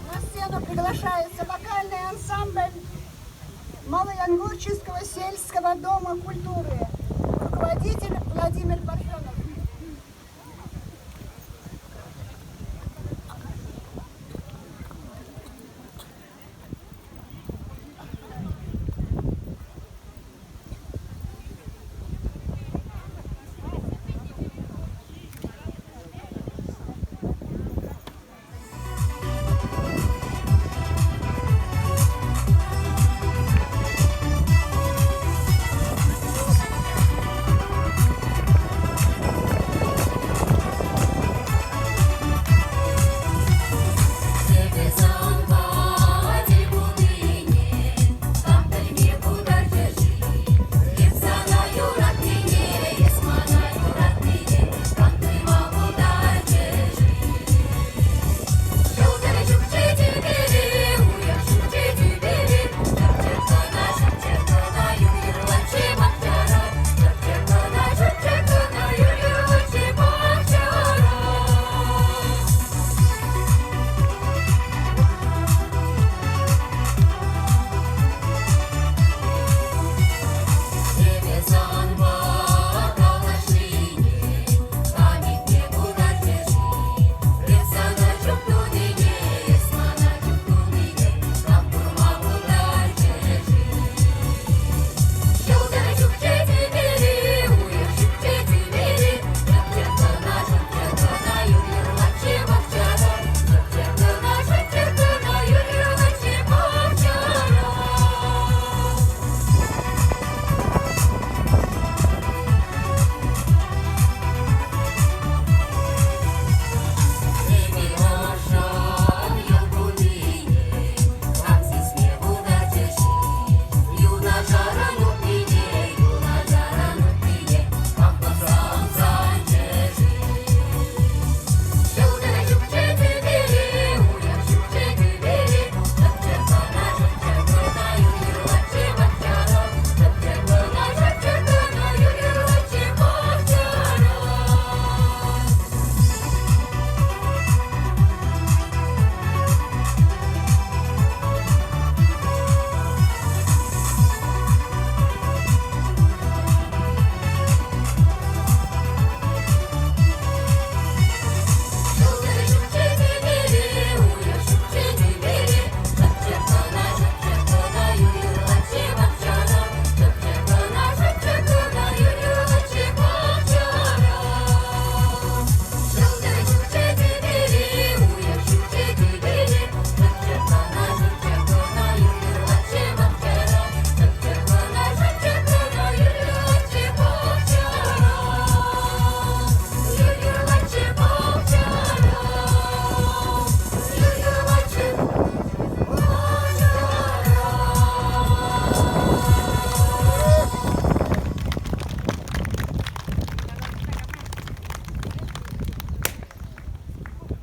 На сцену приглашается вокальный ансамбль Малоянгурческого сельского дома культуры. Руководитель Владимир Парфенов.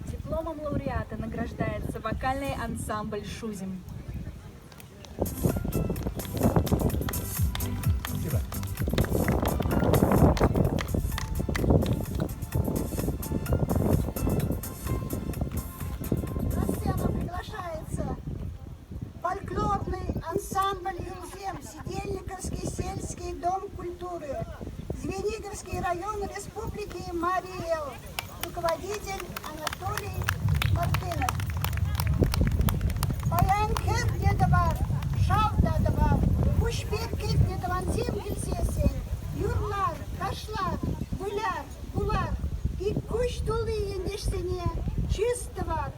Дипломом лауреата награждается вокальный ансамбль «Шузим». Спасибо. На сцену приглашается фольклорный ансамбль «Юлзем», Сидельниковский сельский дом культуры, Звениговский район Республики Марий Эл, руководитель Анатолий Мартынов. Паян кӗртнӗ тӑвар, шав та тӑвар, куҫ пек кӗтнӗ тӑвансем килсессӗн юрлар, ташлар, выляр, кулар, ик куҫ тулли ентешсене чыс тӑвар.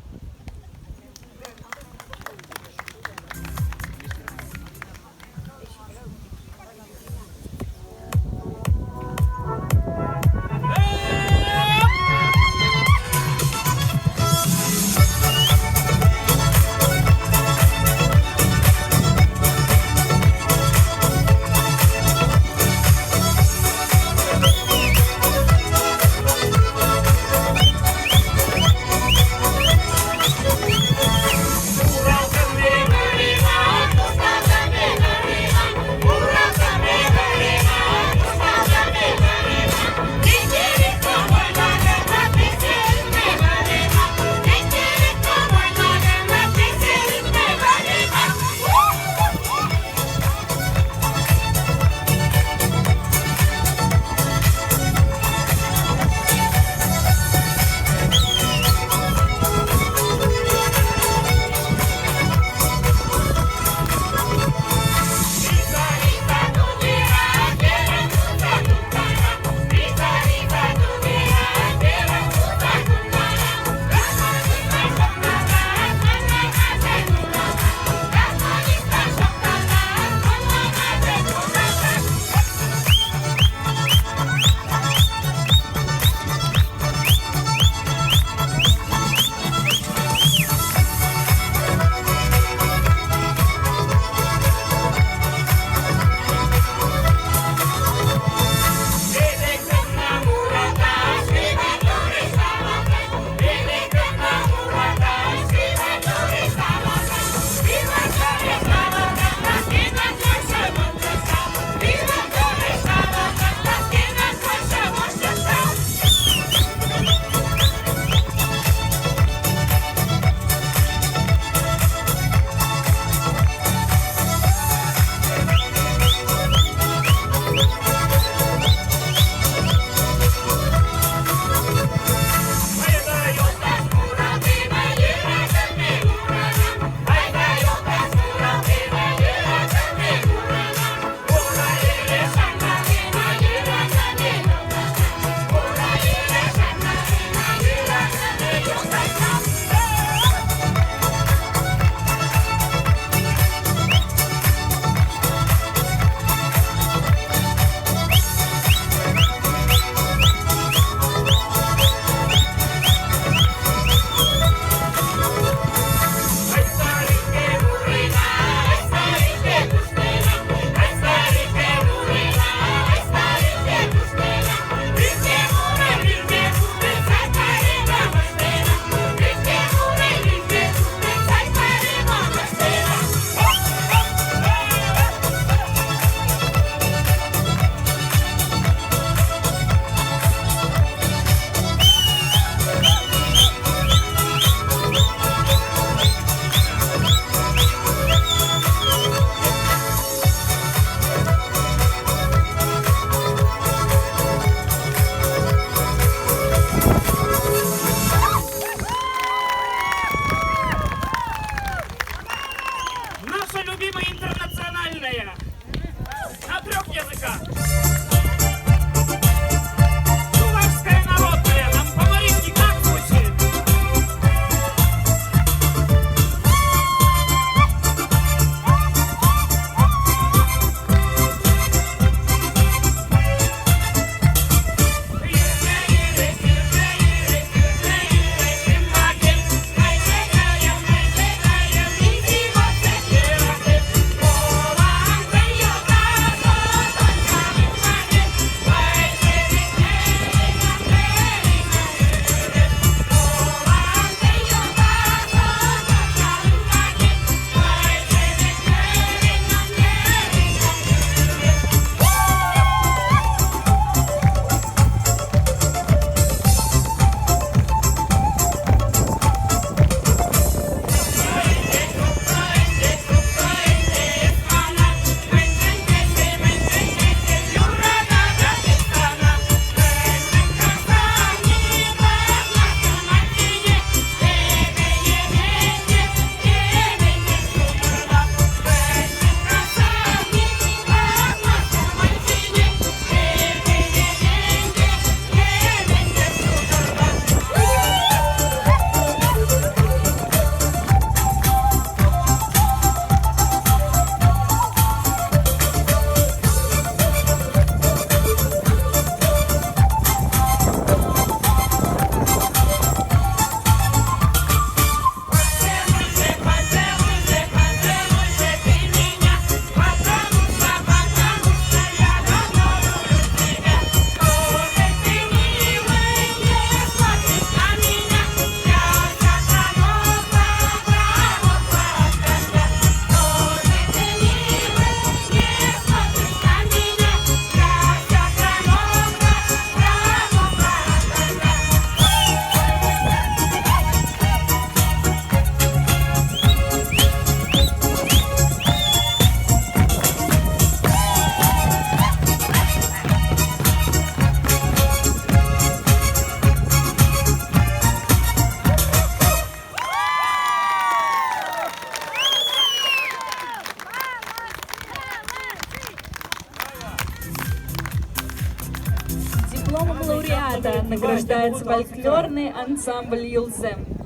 Дипломом лауреата награждается фольклорный ансамбль «Юлзем».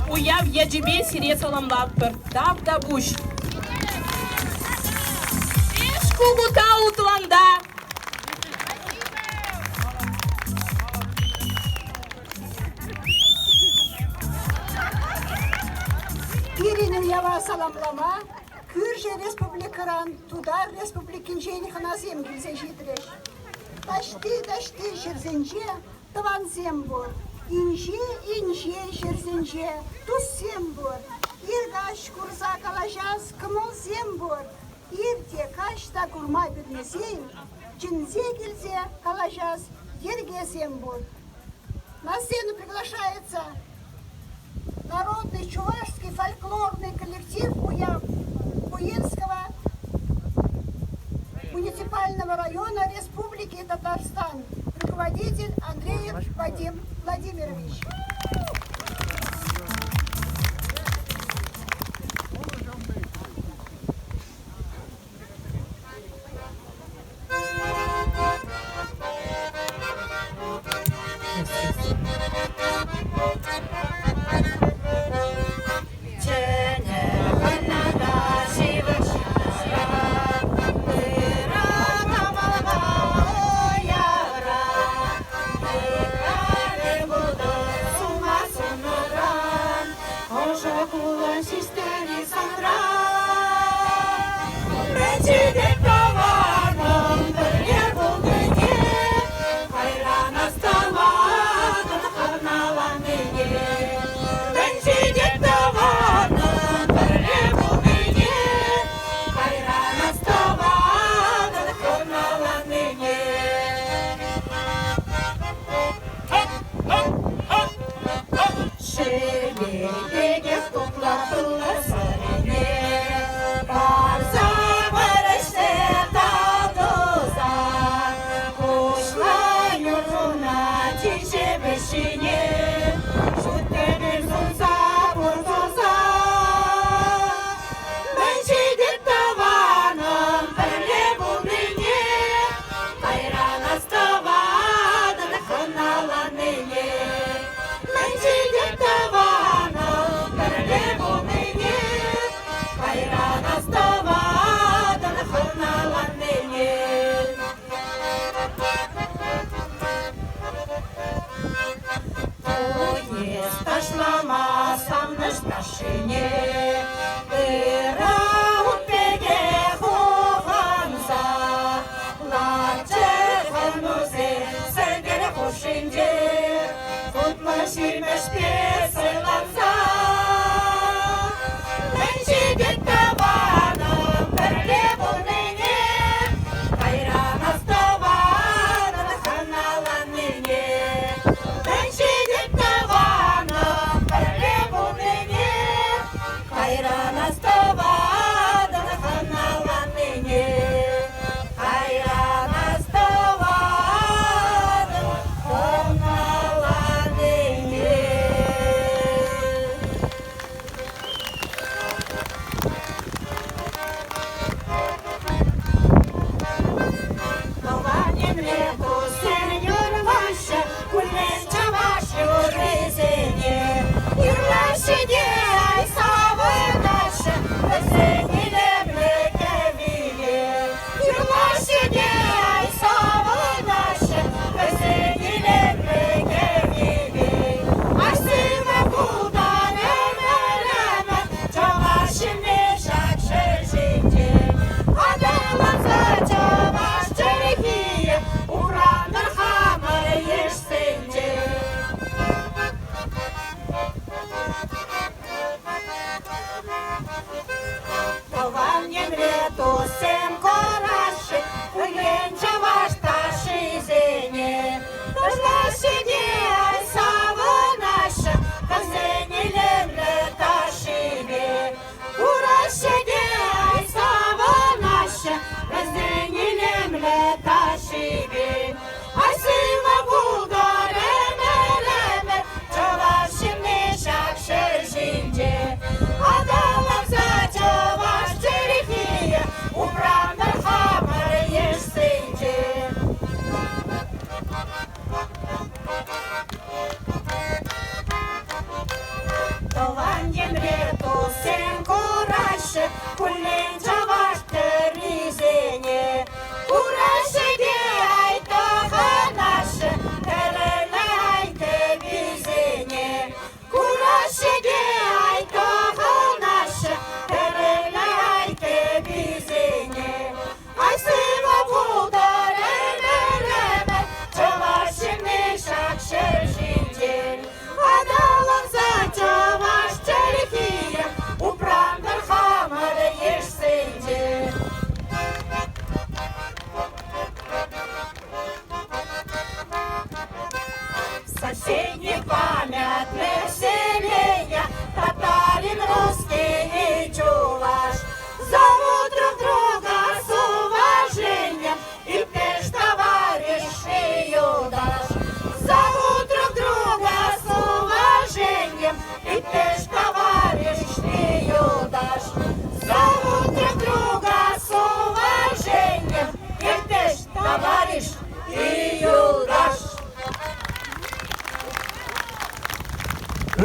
Уяв ячӗпе сире саламлатпӑр. Тавтапуҫ. Ӗҫ кугута утланта. Пирӗн уява саламлама кӳршӗ республикӑран Тутар Республикинчен хӑнасем килсе ҫитрӗҫ. Таҫти-таҫти ҫӗрсенче тӑвансем пур, инҫе-инҫе ҫӗрсенче туссем пур, ир-каҫ курса калаҫас кӑмӑлсем пур. Ир те, каҫ та курма пӳрмесен чӗнсе килсе калаҫас йӗркесем пур. На сцену приглашается народный чувашский фольклорный коллектив «Уяв» Буинского муниципального района Республики Татарстан. Руководитель Андреев Вадим Владимирович.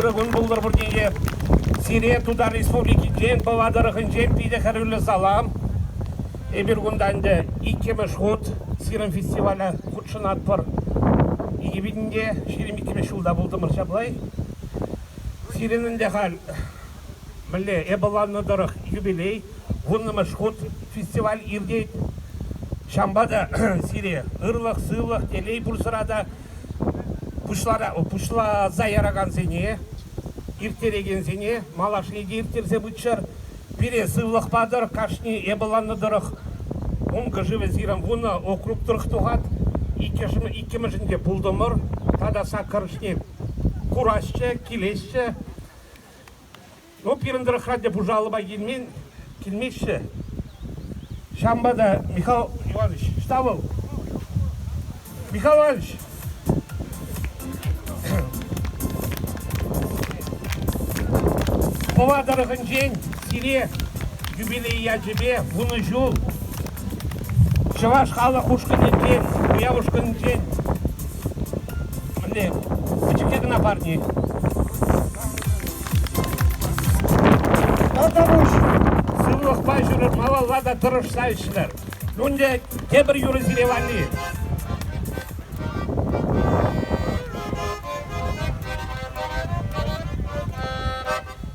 Ырӑ кун пултӑр пурне те. Сире Тутар Республикинчен, Пӑва тӑрӑхӗнчен питӗ хӗрӳллӗ салам. Эпир кунта ӗнтӗ иккӗмӗш хут сирӗн фестивале хутшӑнатпӑр. 2022 ҫулта пултӑмӑр ҫапла. Сирӗн ӗнтӗ халь мӗнле эпӗ ларнӑ тӑрӑх юбилей, вуннӑмӗш хут фестиваль иртет. Ҫавӑнпа та сире ырлӑх, сывлӑх, телей пурсӑра та пуҫласа яракансене, ирттерекенсене малашне те ирттерсе пыччӑр. Пире сывлӑх патӑр, кашни эпӗ ларнӑ тӑрӑх Ункӑ шывӗ сирӗн вунӑ округ тӑрӑх тухать. Иккӗмӗшӗнче пултӑмӑр тата саккӑрӑшне курасчӗ, килеҫҫӗ. Ну, пирӗн тӑрӑхра те пушӑ алӑпа килмен, килмеҫҫӗ. Ҫавӑнпа та Михаил Иванович, ӑҫта вӑл? Михаил Иванович! Пӑва тӑрӑхӗнчен сире юбилей ячӗпе вунӑ ҫул чӑваш халӑх ушкӑнӗнчен, уяв ушкӑнӗнчен мӗнле пӗчӗкке кӑна парни. Тавтапуҫ! Сывлӑхпа ҫӳрӗр, малалла та тӑрӑшса ӗҫлӗр. Ну ӗнтӗ тепӗр юрӑ сире валли.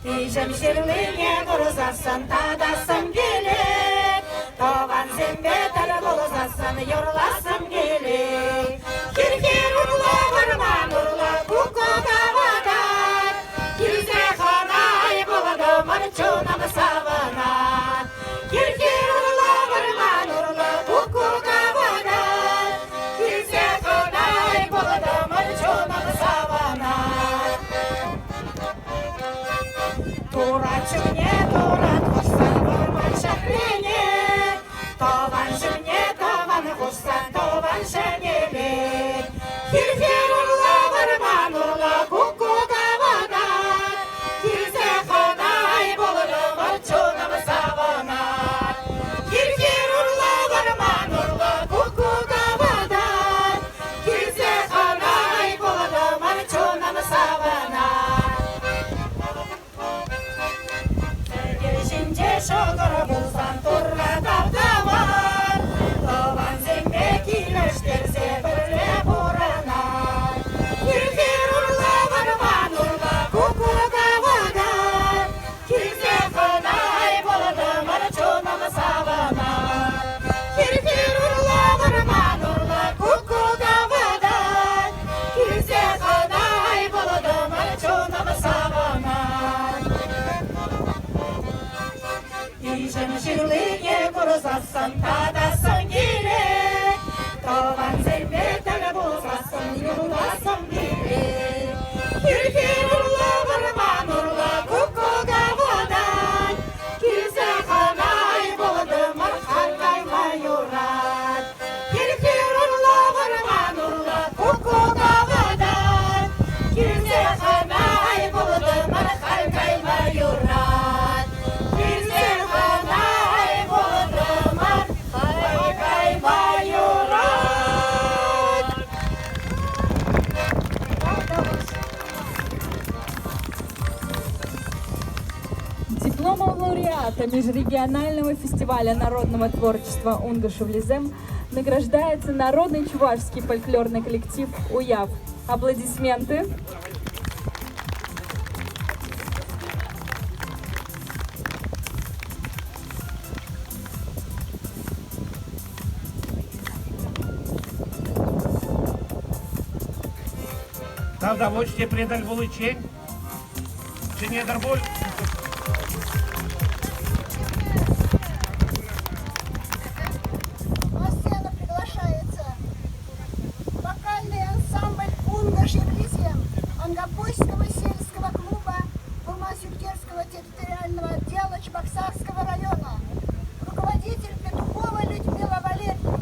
Пиҫӗм ҫырлине курсассӑн татассӑм килет, Тӑвансемпе тӗл пулсассӑн юрлассӑм килет. Хир-хир урлӑ, вӑрман урлӑ куккук авӑтать, Килсе хӑнай пултӑмӑр, чунӑм савӑнать. Хир-хир урлӑ, вӑрман урлӑ куккук авӑтать, Килсе хӑнай пултӑмӑр, чунӑм савӑнать. Турат ҫумне турат хушсан вӑрман ҫӗкленет, Тӑван ҫумне тӑван хушсан тӑван ҫӗнелет. Хир-хир урлӑ, вӑрман урлӑ куккук авӑтать, Килсе хӑнай пултӑмӑр, чунӑм савӑнать. Хир-хир урлӑ, вӑрман урлӑ куккук авӑтать, Килсе хӑнай пултӑмӑр, чунӑм савӑнать. Сӗтел ҫинче ҫӑкӑр пулсан Турра тав тӑвар, Тӑвансемпе килӗштерсе пӗрле пурӑнар. Хир-хир урлӑ, вӑрман урлӑ куккук авӑтать, Килсе хӑнай пултӑмӑр, чунӑм савӑнать. Хир-хир урлӑ, вӑрман урлӑ куккук авӑтать, Килсе хӑнай пултӑмӑр, чунӑм савӑнать. Иҫӗм ҫырлине курсассӑн татассӑм килет, Тӑвансемпе тӗл пулсассӑн юрлассӑм килет. Хир-хир урлӑ, вӑрман урлӑ куккук авӑтать, Килсе хӑнай пултӑмӑр, халь кайма юрать. Хир-хир урлӑ, вӑрман урлӑ куккук авӑтать, Килсе хӑнай пултӑмӑр, халь кайма юрать. Килсе хӑнай пултӑмӑр, халь кайма юрать. Дипломом лауреата межрегионального фестиваля народного творчества «Унга Шевлизем» награждается народный чувашский фольклорный коллектив «Уяв». Аплодисменты. Тавтапуҫ тепре тӗл пуличчен. Чӗнетӗр пуль. На сцену приглашается вокальный ансамбль «Унга Шевлизем» Ангапойского сельского клуба Урман-Сюктерского территориального отдела Чебоксарского района. Руководитель Петухова Людмила Валерьевна.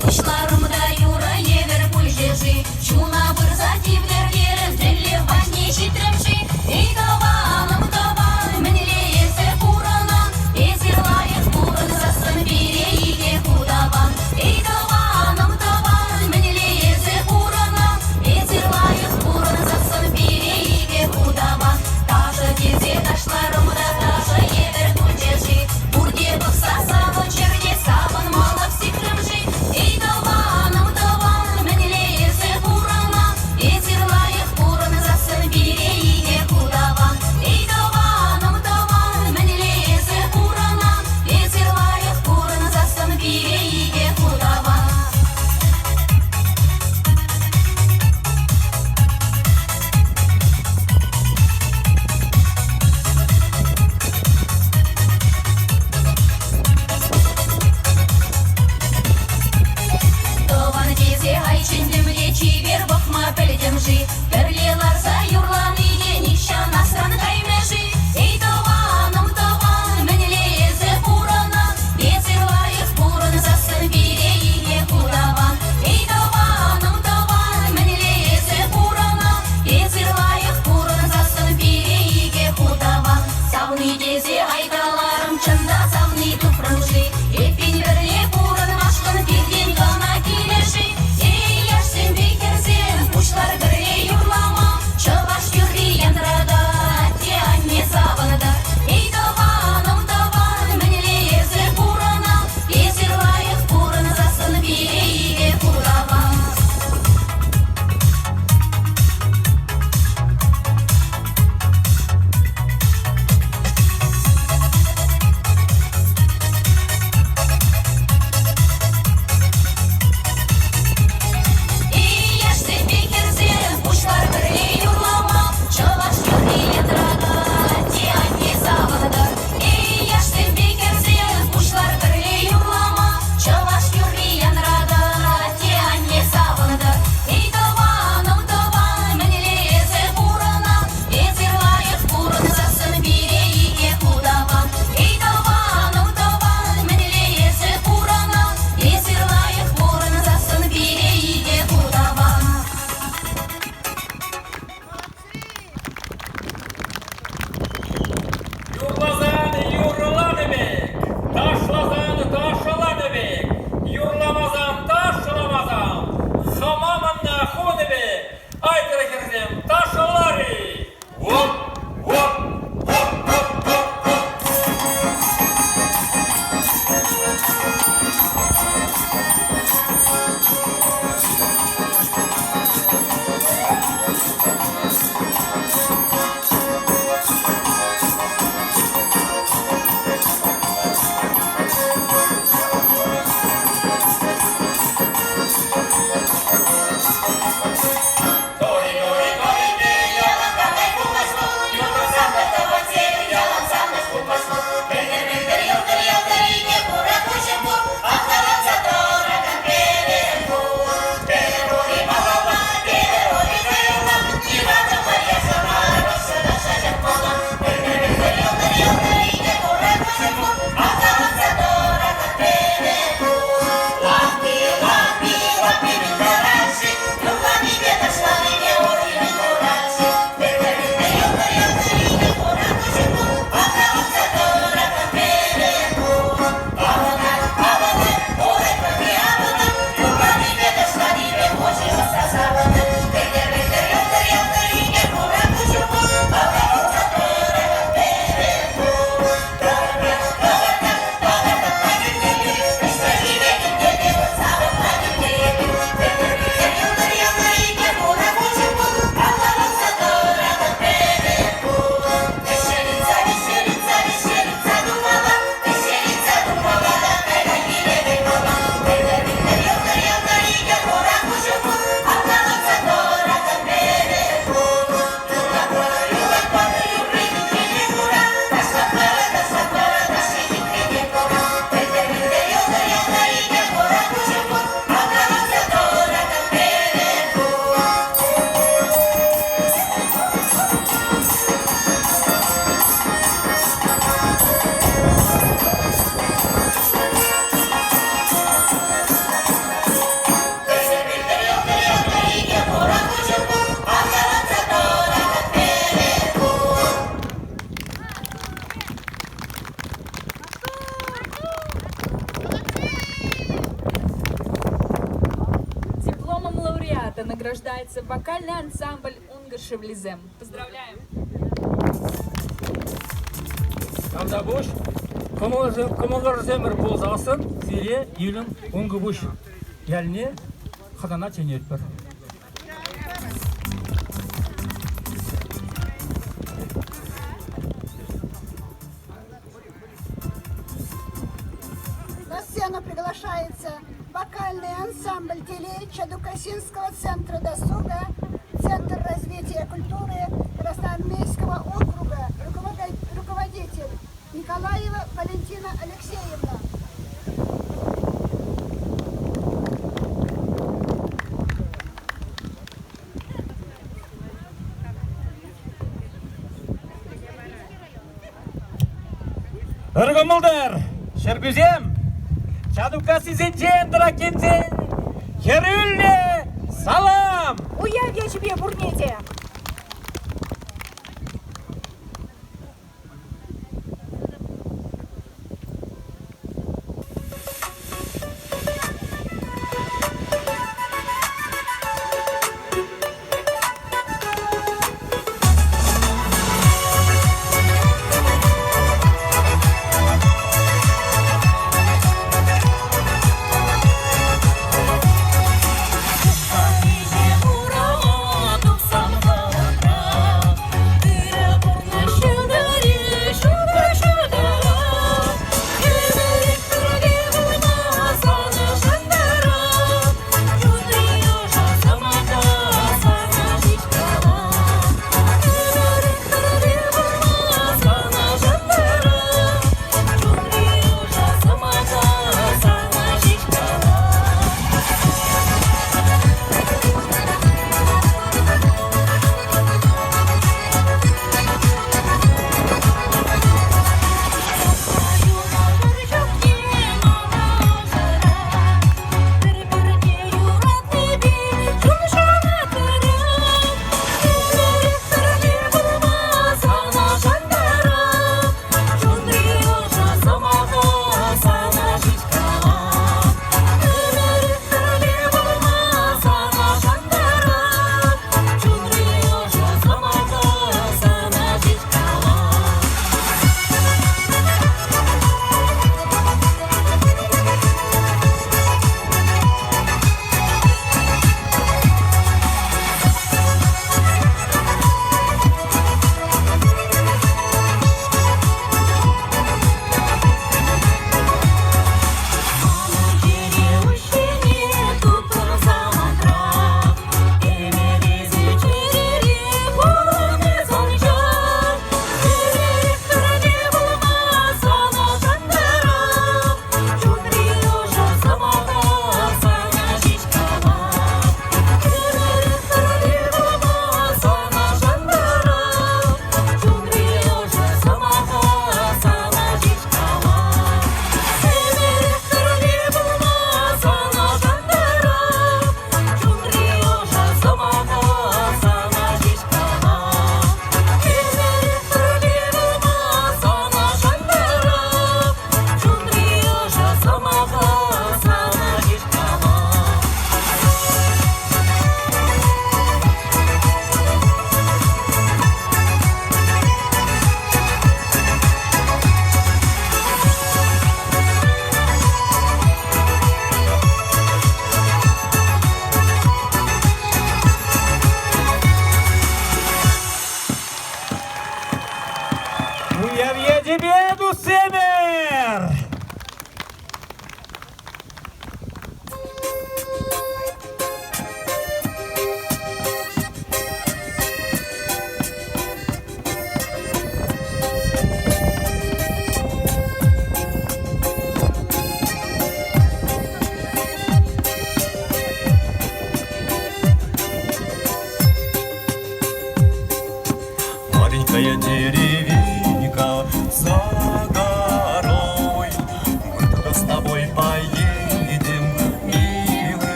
пуҫларӑм та юрӑ евӗр пулчӗ-ши? Чуна пырса тивтӗр терӗм, тӗллев патне ҫитрӗм-ши? Эй, тӑванӑм, тӑван, мӗнле эсӗ пурӑнан? Эсир лайӑх пурӑнсассӑн пире икӗ хут аван. Эй, тӑванӑм, тӑван, мӗнле эсӗ пурӑнан? Эсир лайӑх пурӑнсассӑн пире икӗ хут аван. Ташӑ тесе ташларӑм та ташӑ евӗр пулчӗ-ши? Пурте пӑхса савӑнчӑр те савӑнмалӑх сикрӗм-ши? Эй, тӑванӑм! грамота награждается вокальный ансамбль «Унга Шевлизем». Поздравляем! Тавтапуҫ. Кӑмӑлӑрсемӗр пулсассӑн сире илӗм Ункӑпуҫ ялне хӑнана чӗнетпӗр. На сцену приглашается вокальный ансамбль «Телей» Чадукасинского центра досуга, Центр развития культуры Красноармейского округа, руководитель Николаева Валентина Алексеевна. Ыр кӑмӑлтӑр, ҫӗрпӳсем! Чатукассисенчен тӑракансен хӗрӳллӗ салам! Уяв ячӗпе пурне те! Тупсан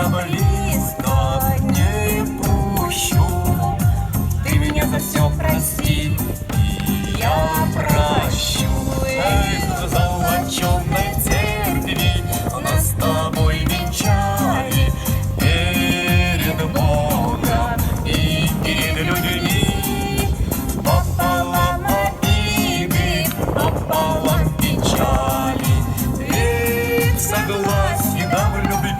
я близко не пущу. Ты меня за все прости, и я прощу. Эх, в золоченой церкви нас с тобой венчали перед Богом и перед людьми. Пополам обиды, пополам печали, ведь согласие да в любви.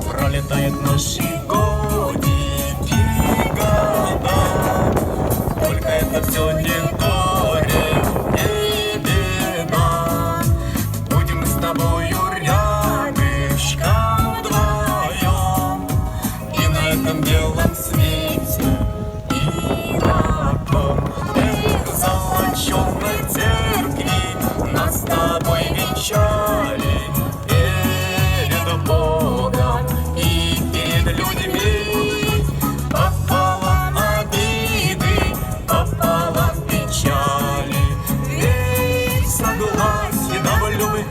Пролетают наши годики, года, Только это все не горе, не беда. Будем с тобою рядышком вдвоем И на этом белом свете, и на том. Эх, в золоченой церкви нас с тобой венчали перед Богом и перед людьми. Пополам обиды, пополам печали, ведь согласие да в любви.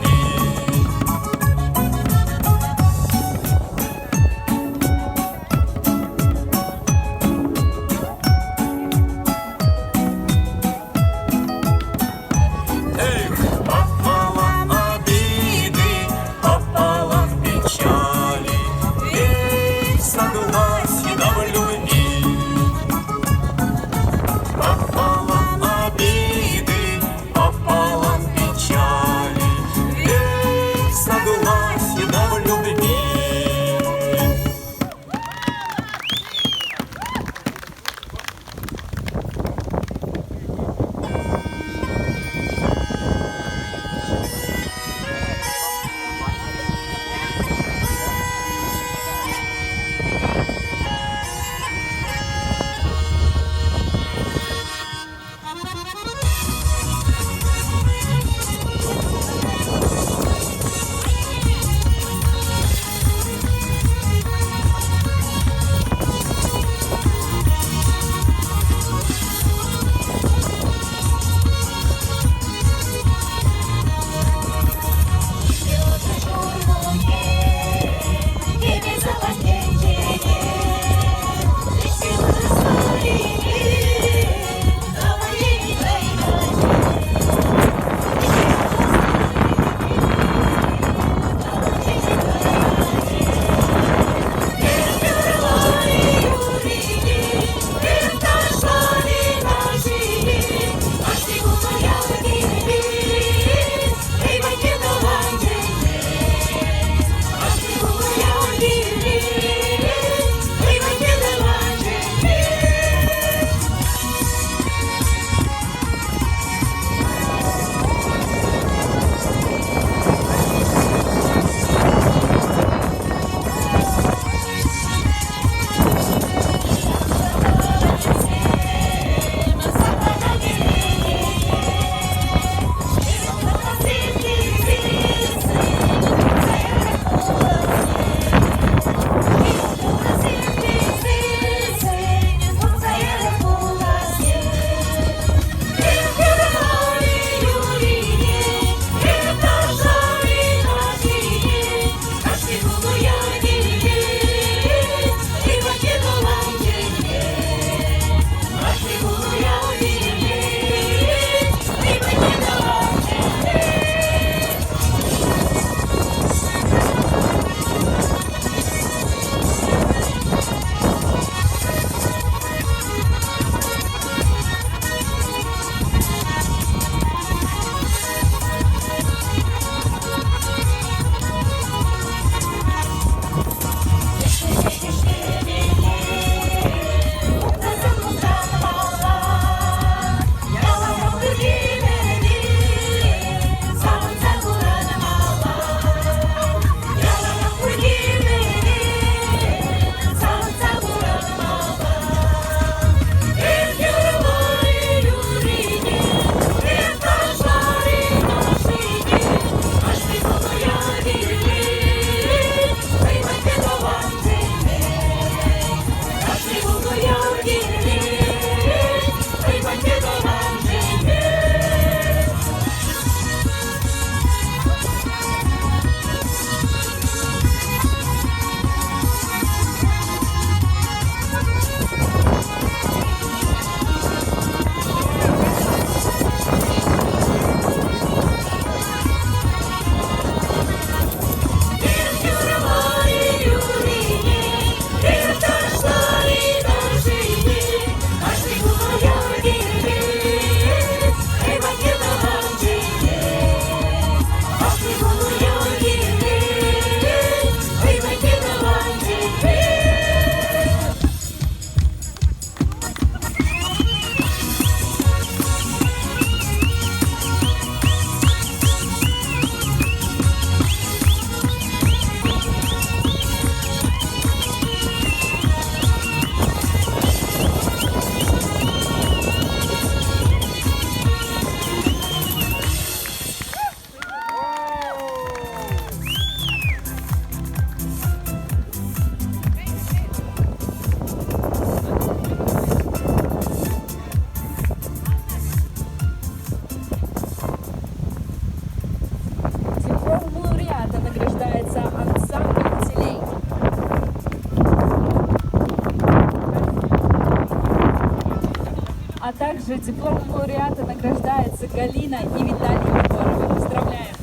Также дипломом лауреата награждается Галина и Виталий Егоровы. Поздравляем!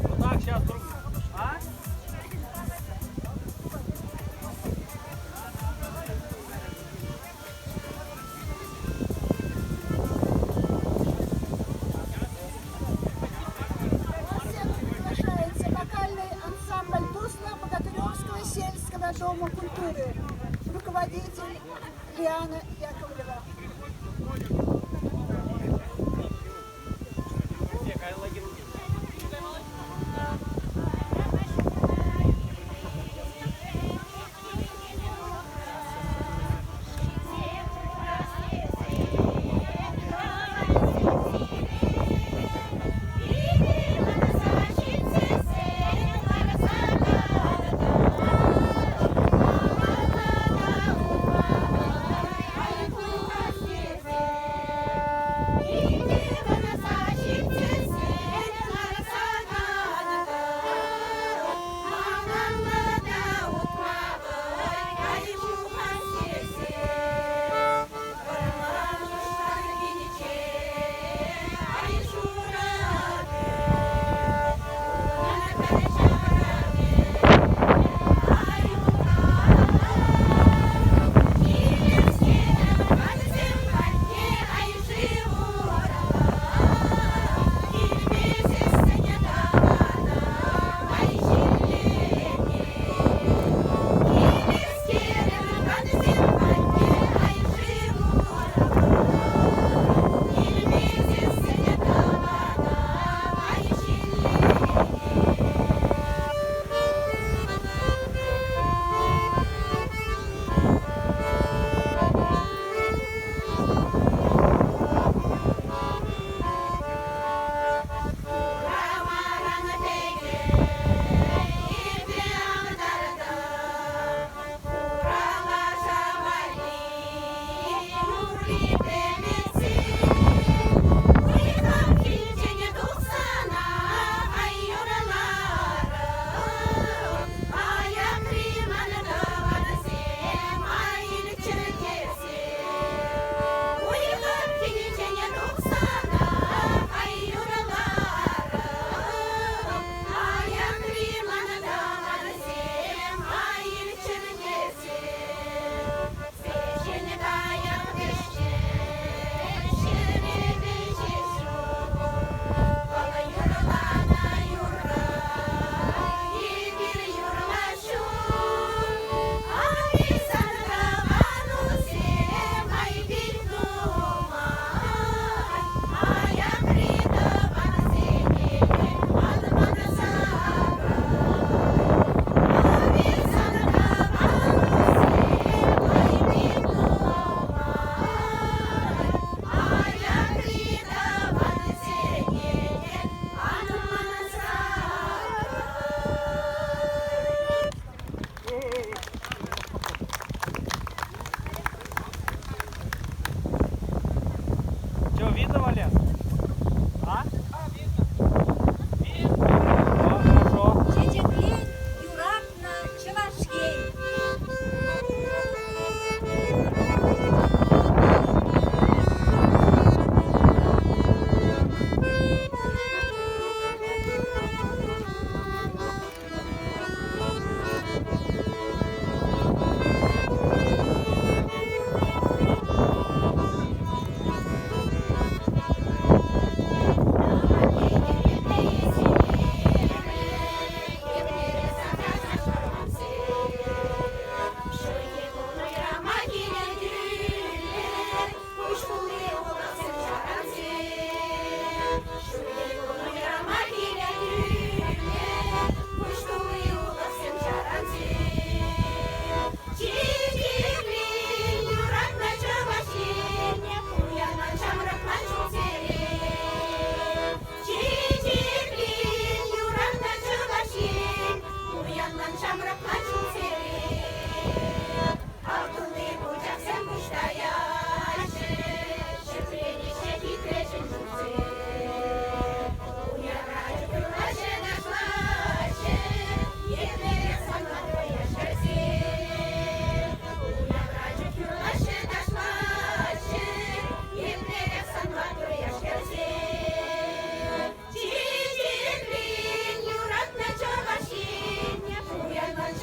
Вот так сейчас друг. А? На сцену приглашается вокальный ансамбль Тусла Богатыревского сельского дома культуры. Руководитель Лиана Яковлева.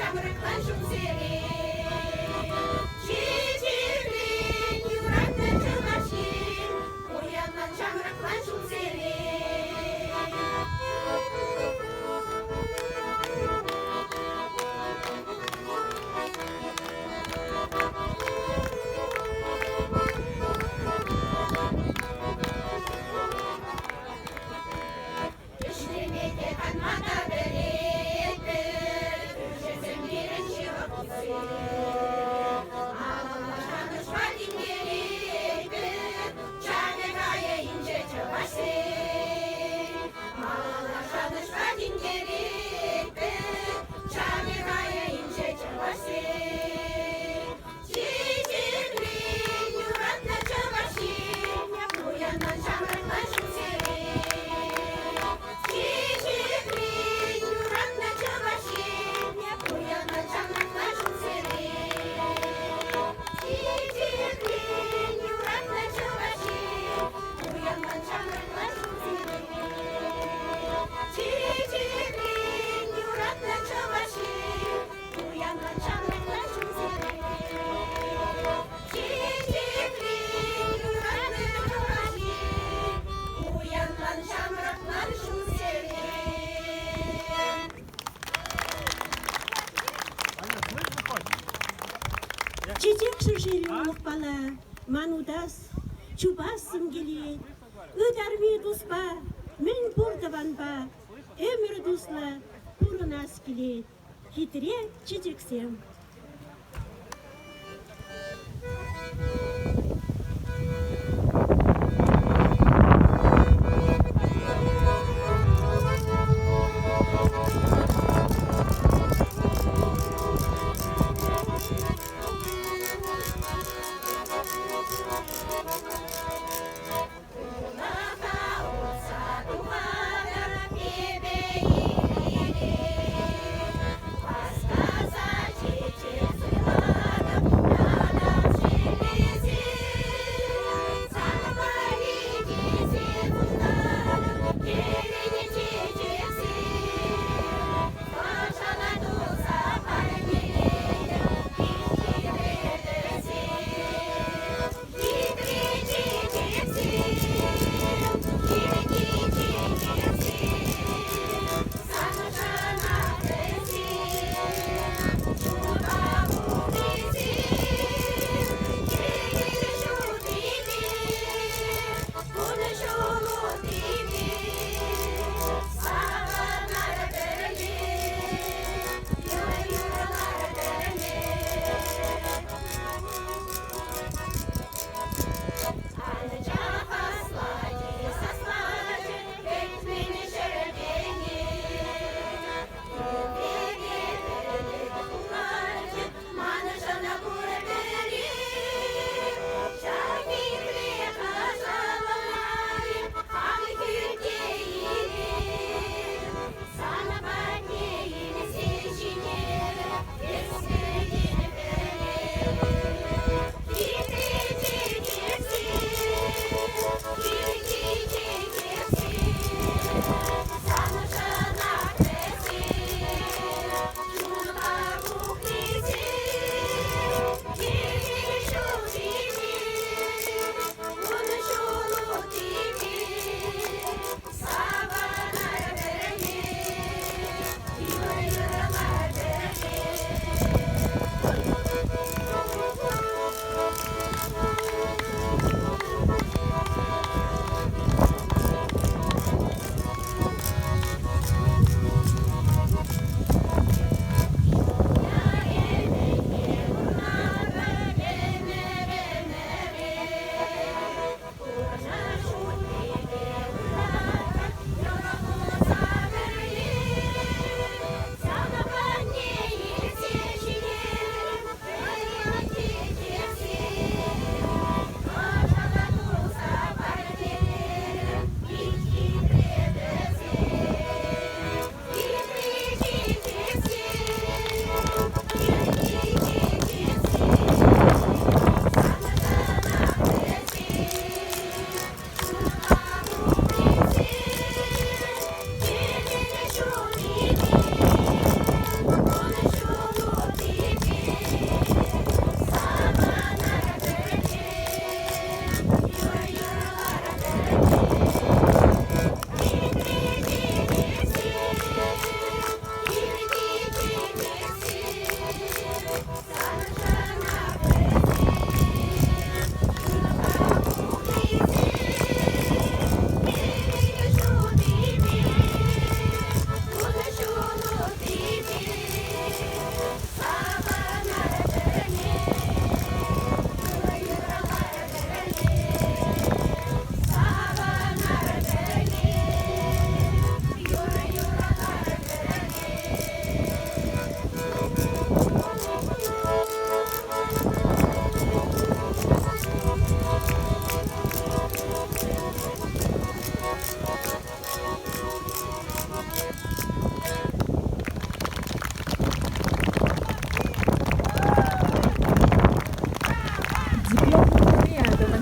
ҫамрӑклан ҫулсерен. Чечеклен, юратнӑ Чӑваш Ен, пуянлан ҫамрӑклан ҫулсерен. Ӗҫлеме те, канма та пӗлетпӗр, кӳршӗсем пирӗн ҫывӑх туссем. Малалла шанӑҫпа тинкеретпӗр, чапӗ кайӗ инҫе чӑвашсен. Малалла шанӑҫпа тинкеретпӗр, чапӗ кайӗ инҫе чӑвашсен. Чечеклен, юратнӑ Чӑваш Ен, пуянлан ҫамрӑклан ҫулсерен. Чечеклен, юратнӑ Чӑваш Ен, пуянлан ҫамрӑклан ҫулсерен. Чечеклен, юратнӑ Чӑваш Ен, пуянлан ҫамрӑклан ҫулсерен. Чечеклен, юратнӑ Чӑваш Ен, пуянлан ҫамрӑклан ҫулсерен. Чечеклен, юратнӑ Чӑваш Ен, пуянлан ҫамрӑклан ҫулсерен. Чечек шӑршиллӗ улӑхпала ман утас, чупассӑм килет. Ытарми туспа, мӗн пур тӑванпа ӗмӗр туслӑ пурӑнас килет. Хитре чечексем. Улаха утса тухатӑп эпӗ ир-ирех. Васкаса чечек суйлатӑп, тата шеллесе.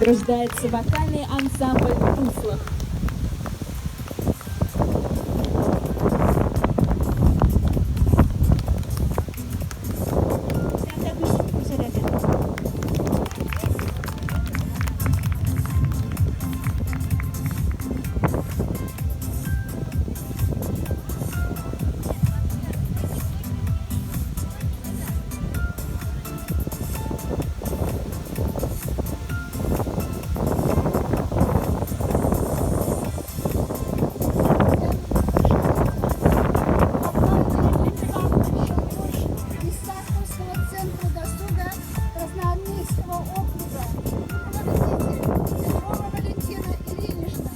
Награждается вокальный ансамбль «Туслах». Исаковского центра досуга Красноармейского округа. Руководитель Петрова Валентина Ильинична.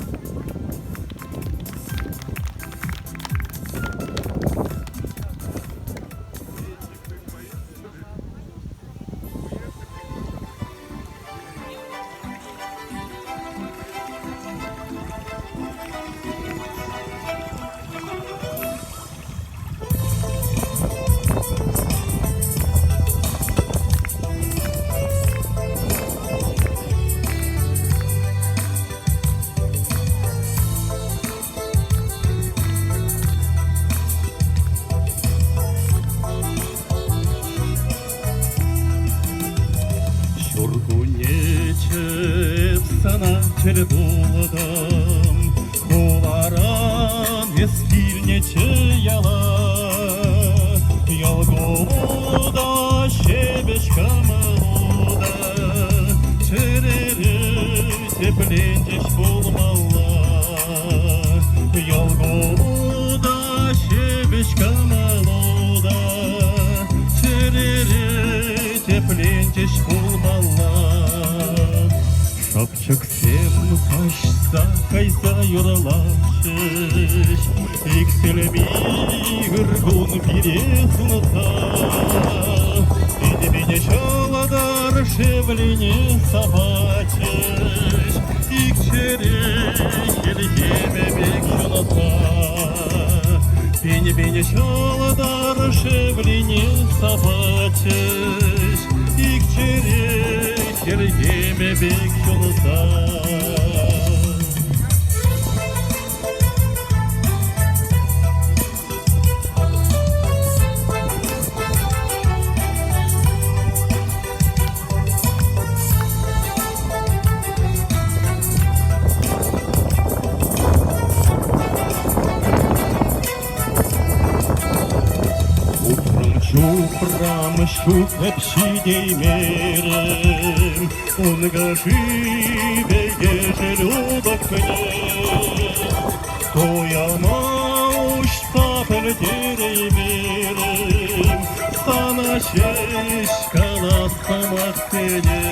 Ҫуркуннеччӗ эп сана тӗл пултӑм, Хуларан эс килнӗччӗ яла. Йӑл-кулу та ҫепӗҫ кӑмӑлу та Чӗрере тӗпленчӗҫ пулмалла. Йӑл-кулу та ҫепӗҫ кӑмӑлу та Чӗрере тӗпленчӗҫ пулмалла. Шӑпчӑксем каҫса кайса юрлатчӗҫ, Иксӗлми ыр кун пире сунса. Пин-пин ҫӑлтӑр шевлине сапатчӗҫ, Ик чӗре хӗлхемӗ пек ҫунса. Пин-пин ҫӑлтӑр шевлине сапатчӗҫ, Ик чӗре хӗлхемӗ пек ҫунса. Утром чупрам ҫук эп ҫитеймерӗм, Ункӑ-шывӗ ешӗл улӑхне. Туяма уҫса пӗлтереймерӗм, Сана ҫеҫ калас сӑмахсене.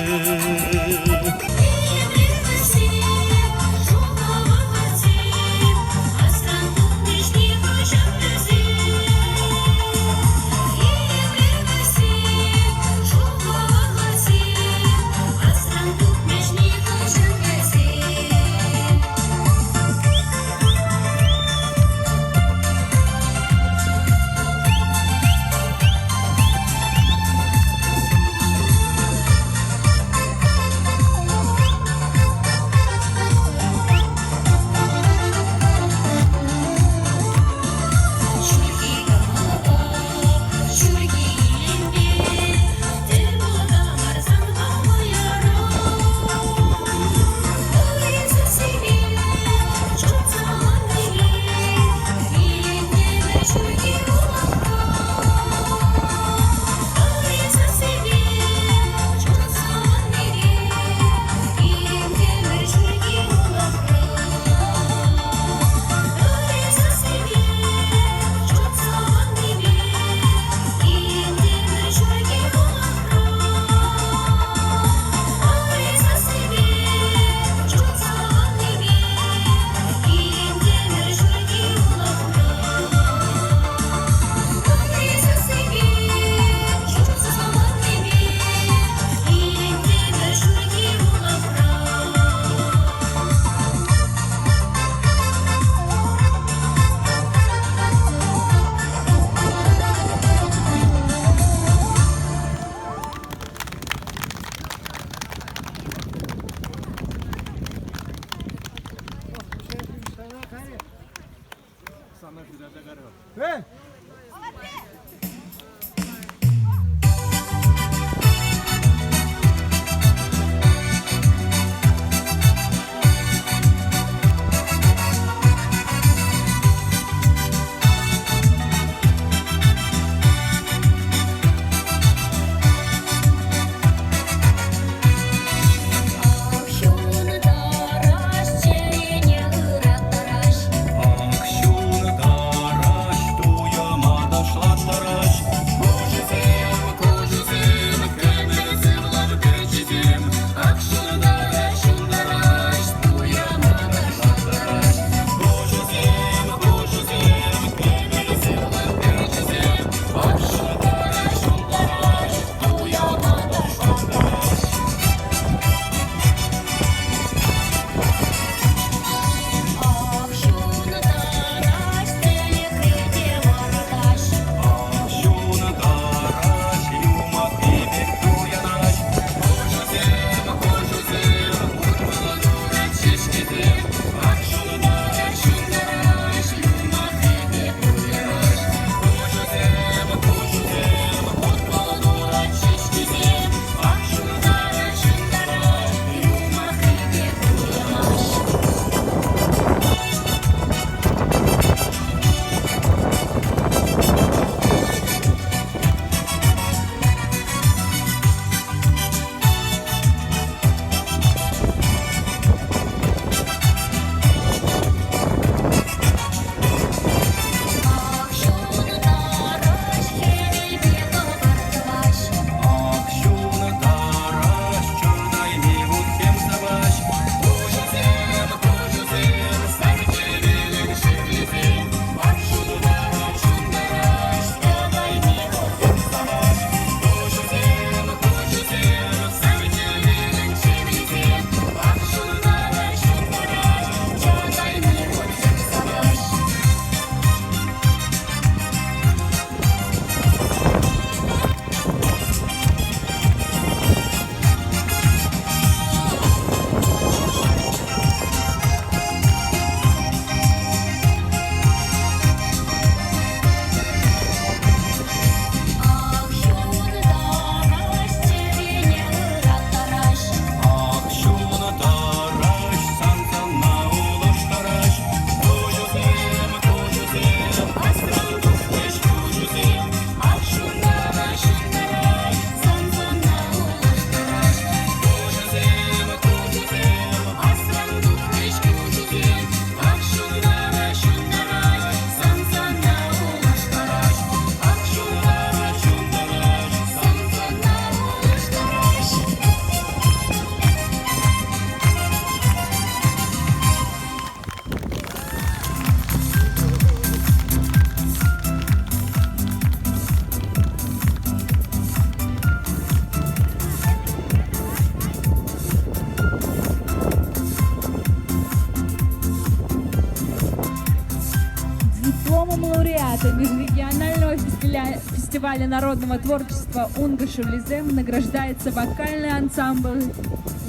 Для фестиваля народного творчества «Унга Шевлизем» награждается вокальный ансамбль,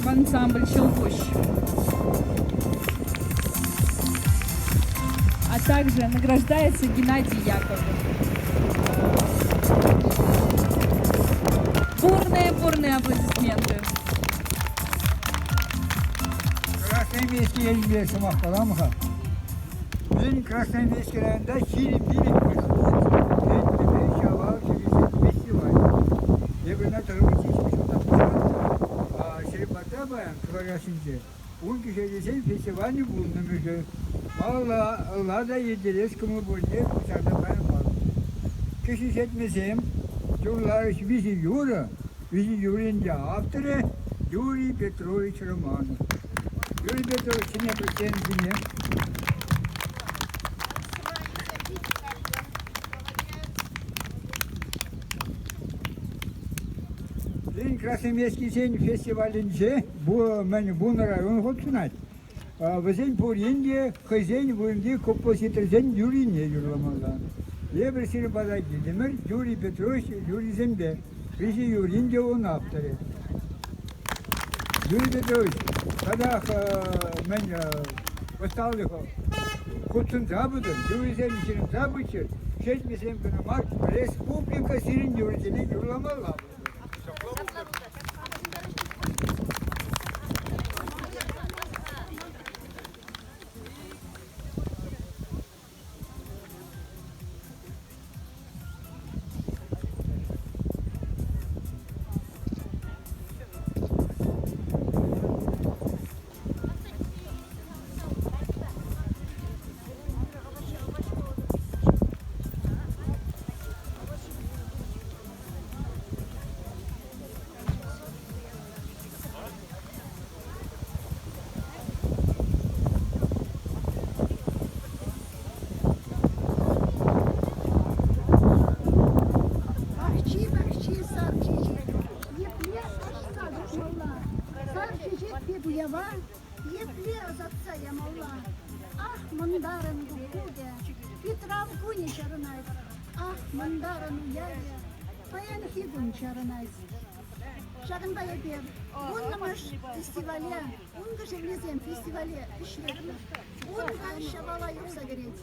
ансамбль «Челкуш». А также награждается Геннадий Яковлев. Бурные-бурные аплодисменты. Красноармейски енӗпе сӑмах калам-ха. Пирӗн Красноармейски районта 25 хут Тӗнчепе ҫавал чӗлхисен фестиваль. Эпӗ ӑна тӑрӑхӗнчи ҫулта пуҫланӑ. Ҫирӗппата паян Кӑвакассинче ун кӗҫӗннисен фестивалӗ пулнӑ-мӗшӗ. Малалла та ирттерес кӑмӑл пуррине ҫакна паян палӑртнӑ. Кӗҫӗн Шетмӗсем юрларӗҫ виҫӗ юрӑ, виҫӗ юррин те авторӗ Юрий Петрович Романов. Юрий Петрович ҫине претензине Пирӗн Красноармейскисен фестивалӗнче мӗн вунӑ район хутшӑнать. Вӗсен пурин те хӑйсен вырӑнти композиторсен юррине юрламалла. Эпир сирӗн пата килтӗмӗр Юрий Петрович юррисемпе. Виҫӗ юррин те ун авторӗ. Юрий Петрович, татах мӗн ӑсталӑх хутшӑнса пытӑр, юррисем ҫырӑнса пыччӑр, шетмӗсем кӑна мар, республика сирӗн юррисене юрламалла. Пахчи, пахчи, сар чечек, епле ашса тухмалла? Сар чечек пек уява епле ӑсатса ямалла? Ах, мӑнтарӑн куккукӗ, Питрав кунӗ чарӑнать. Ах, мӑнтарӑн уявӗ, паянхи кун чарӑнать. Ҫакӑнпа эпир вуннӑмӗш фестивале, Ункӑ шевлисем фестивале ӗҫлетпӗр. Ункӑ Ҫавала юхса кӗрет.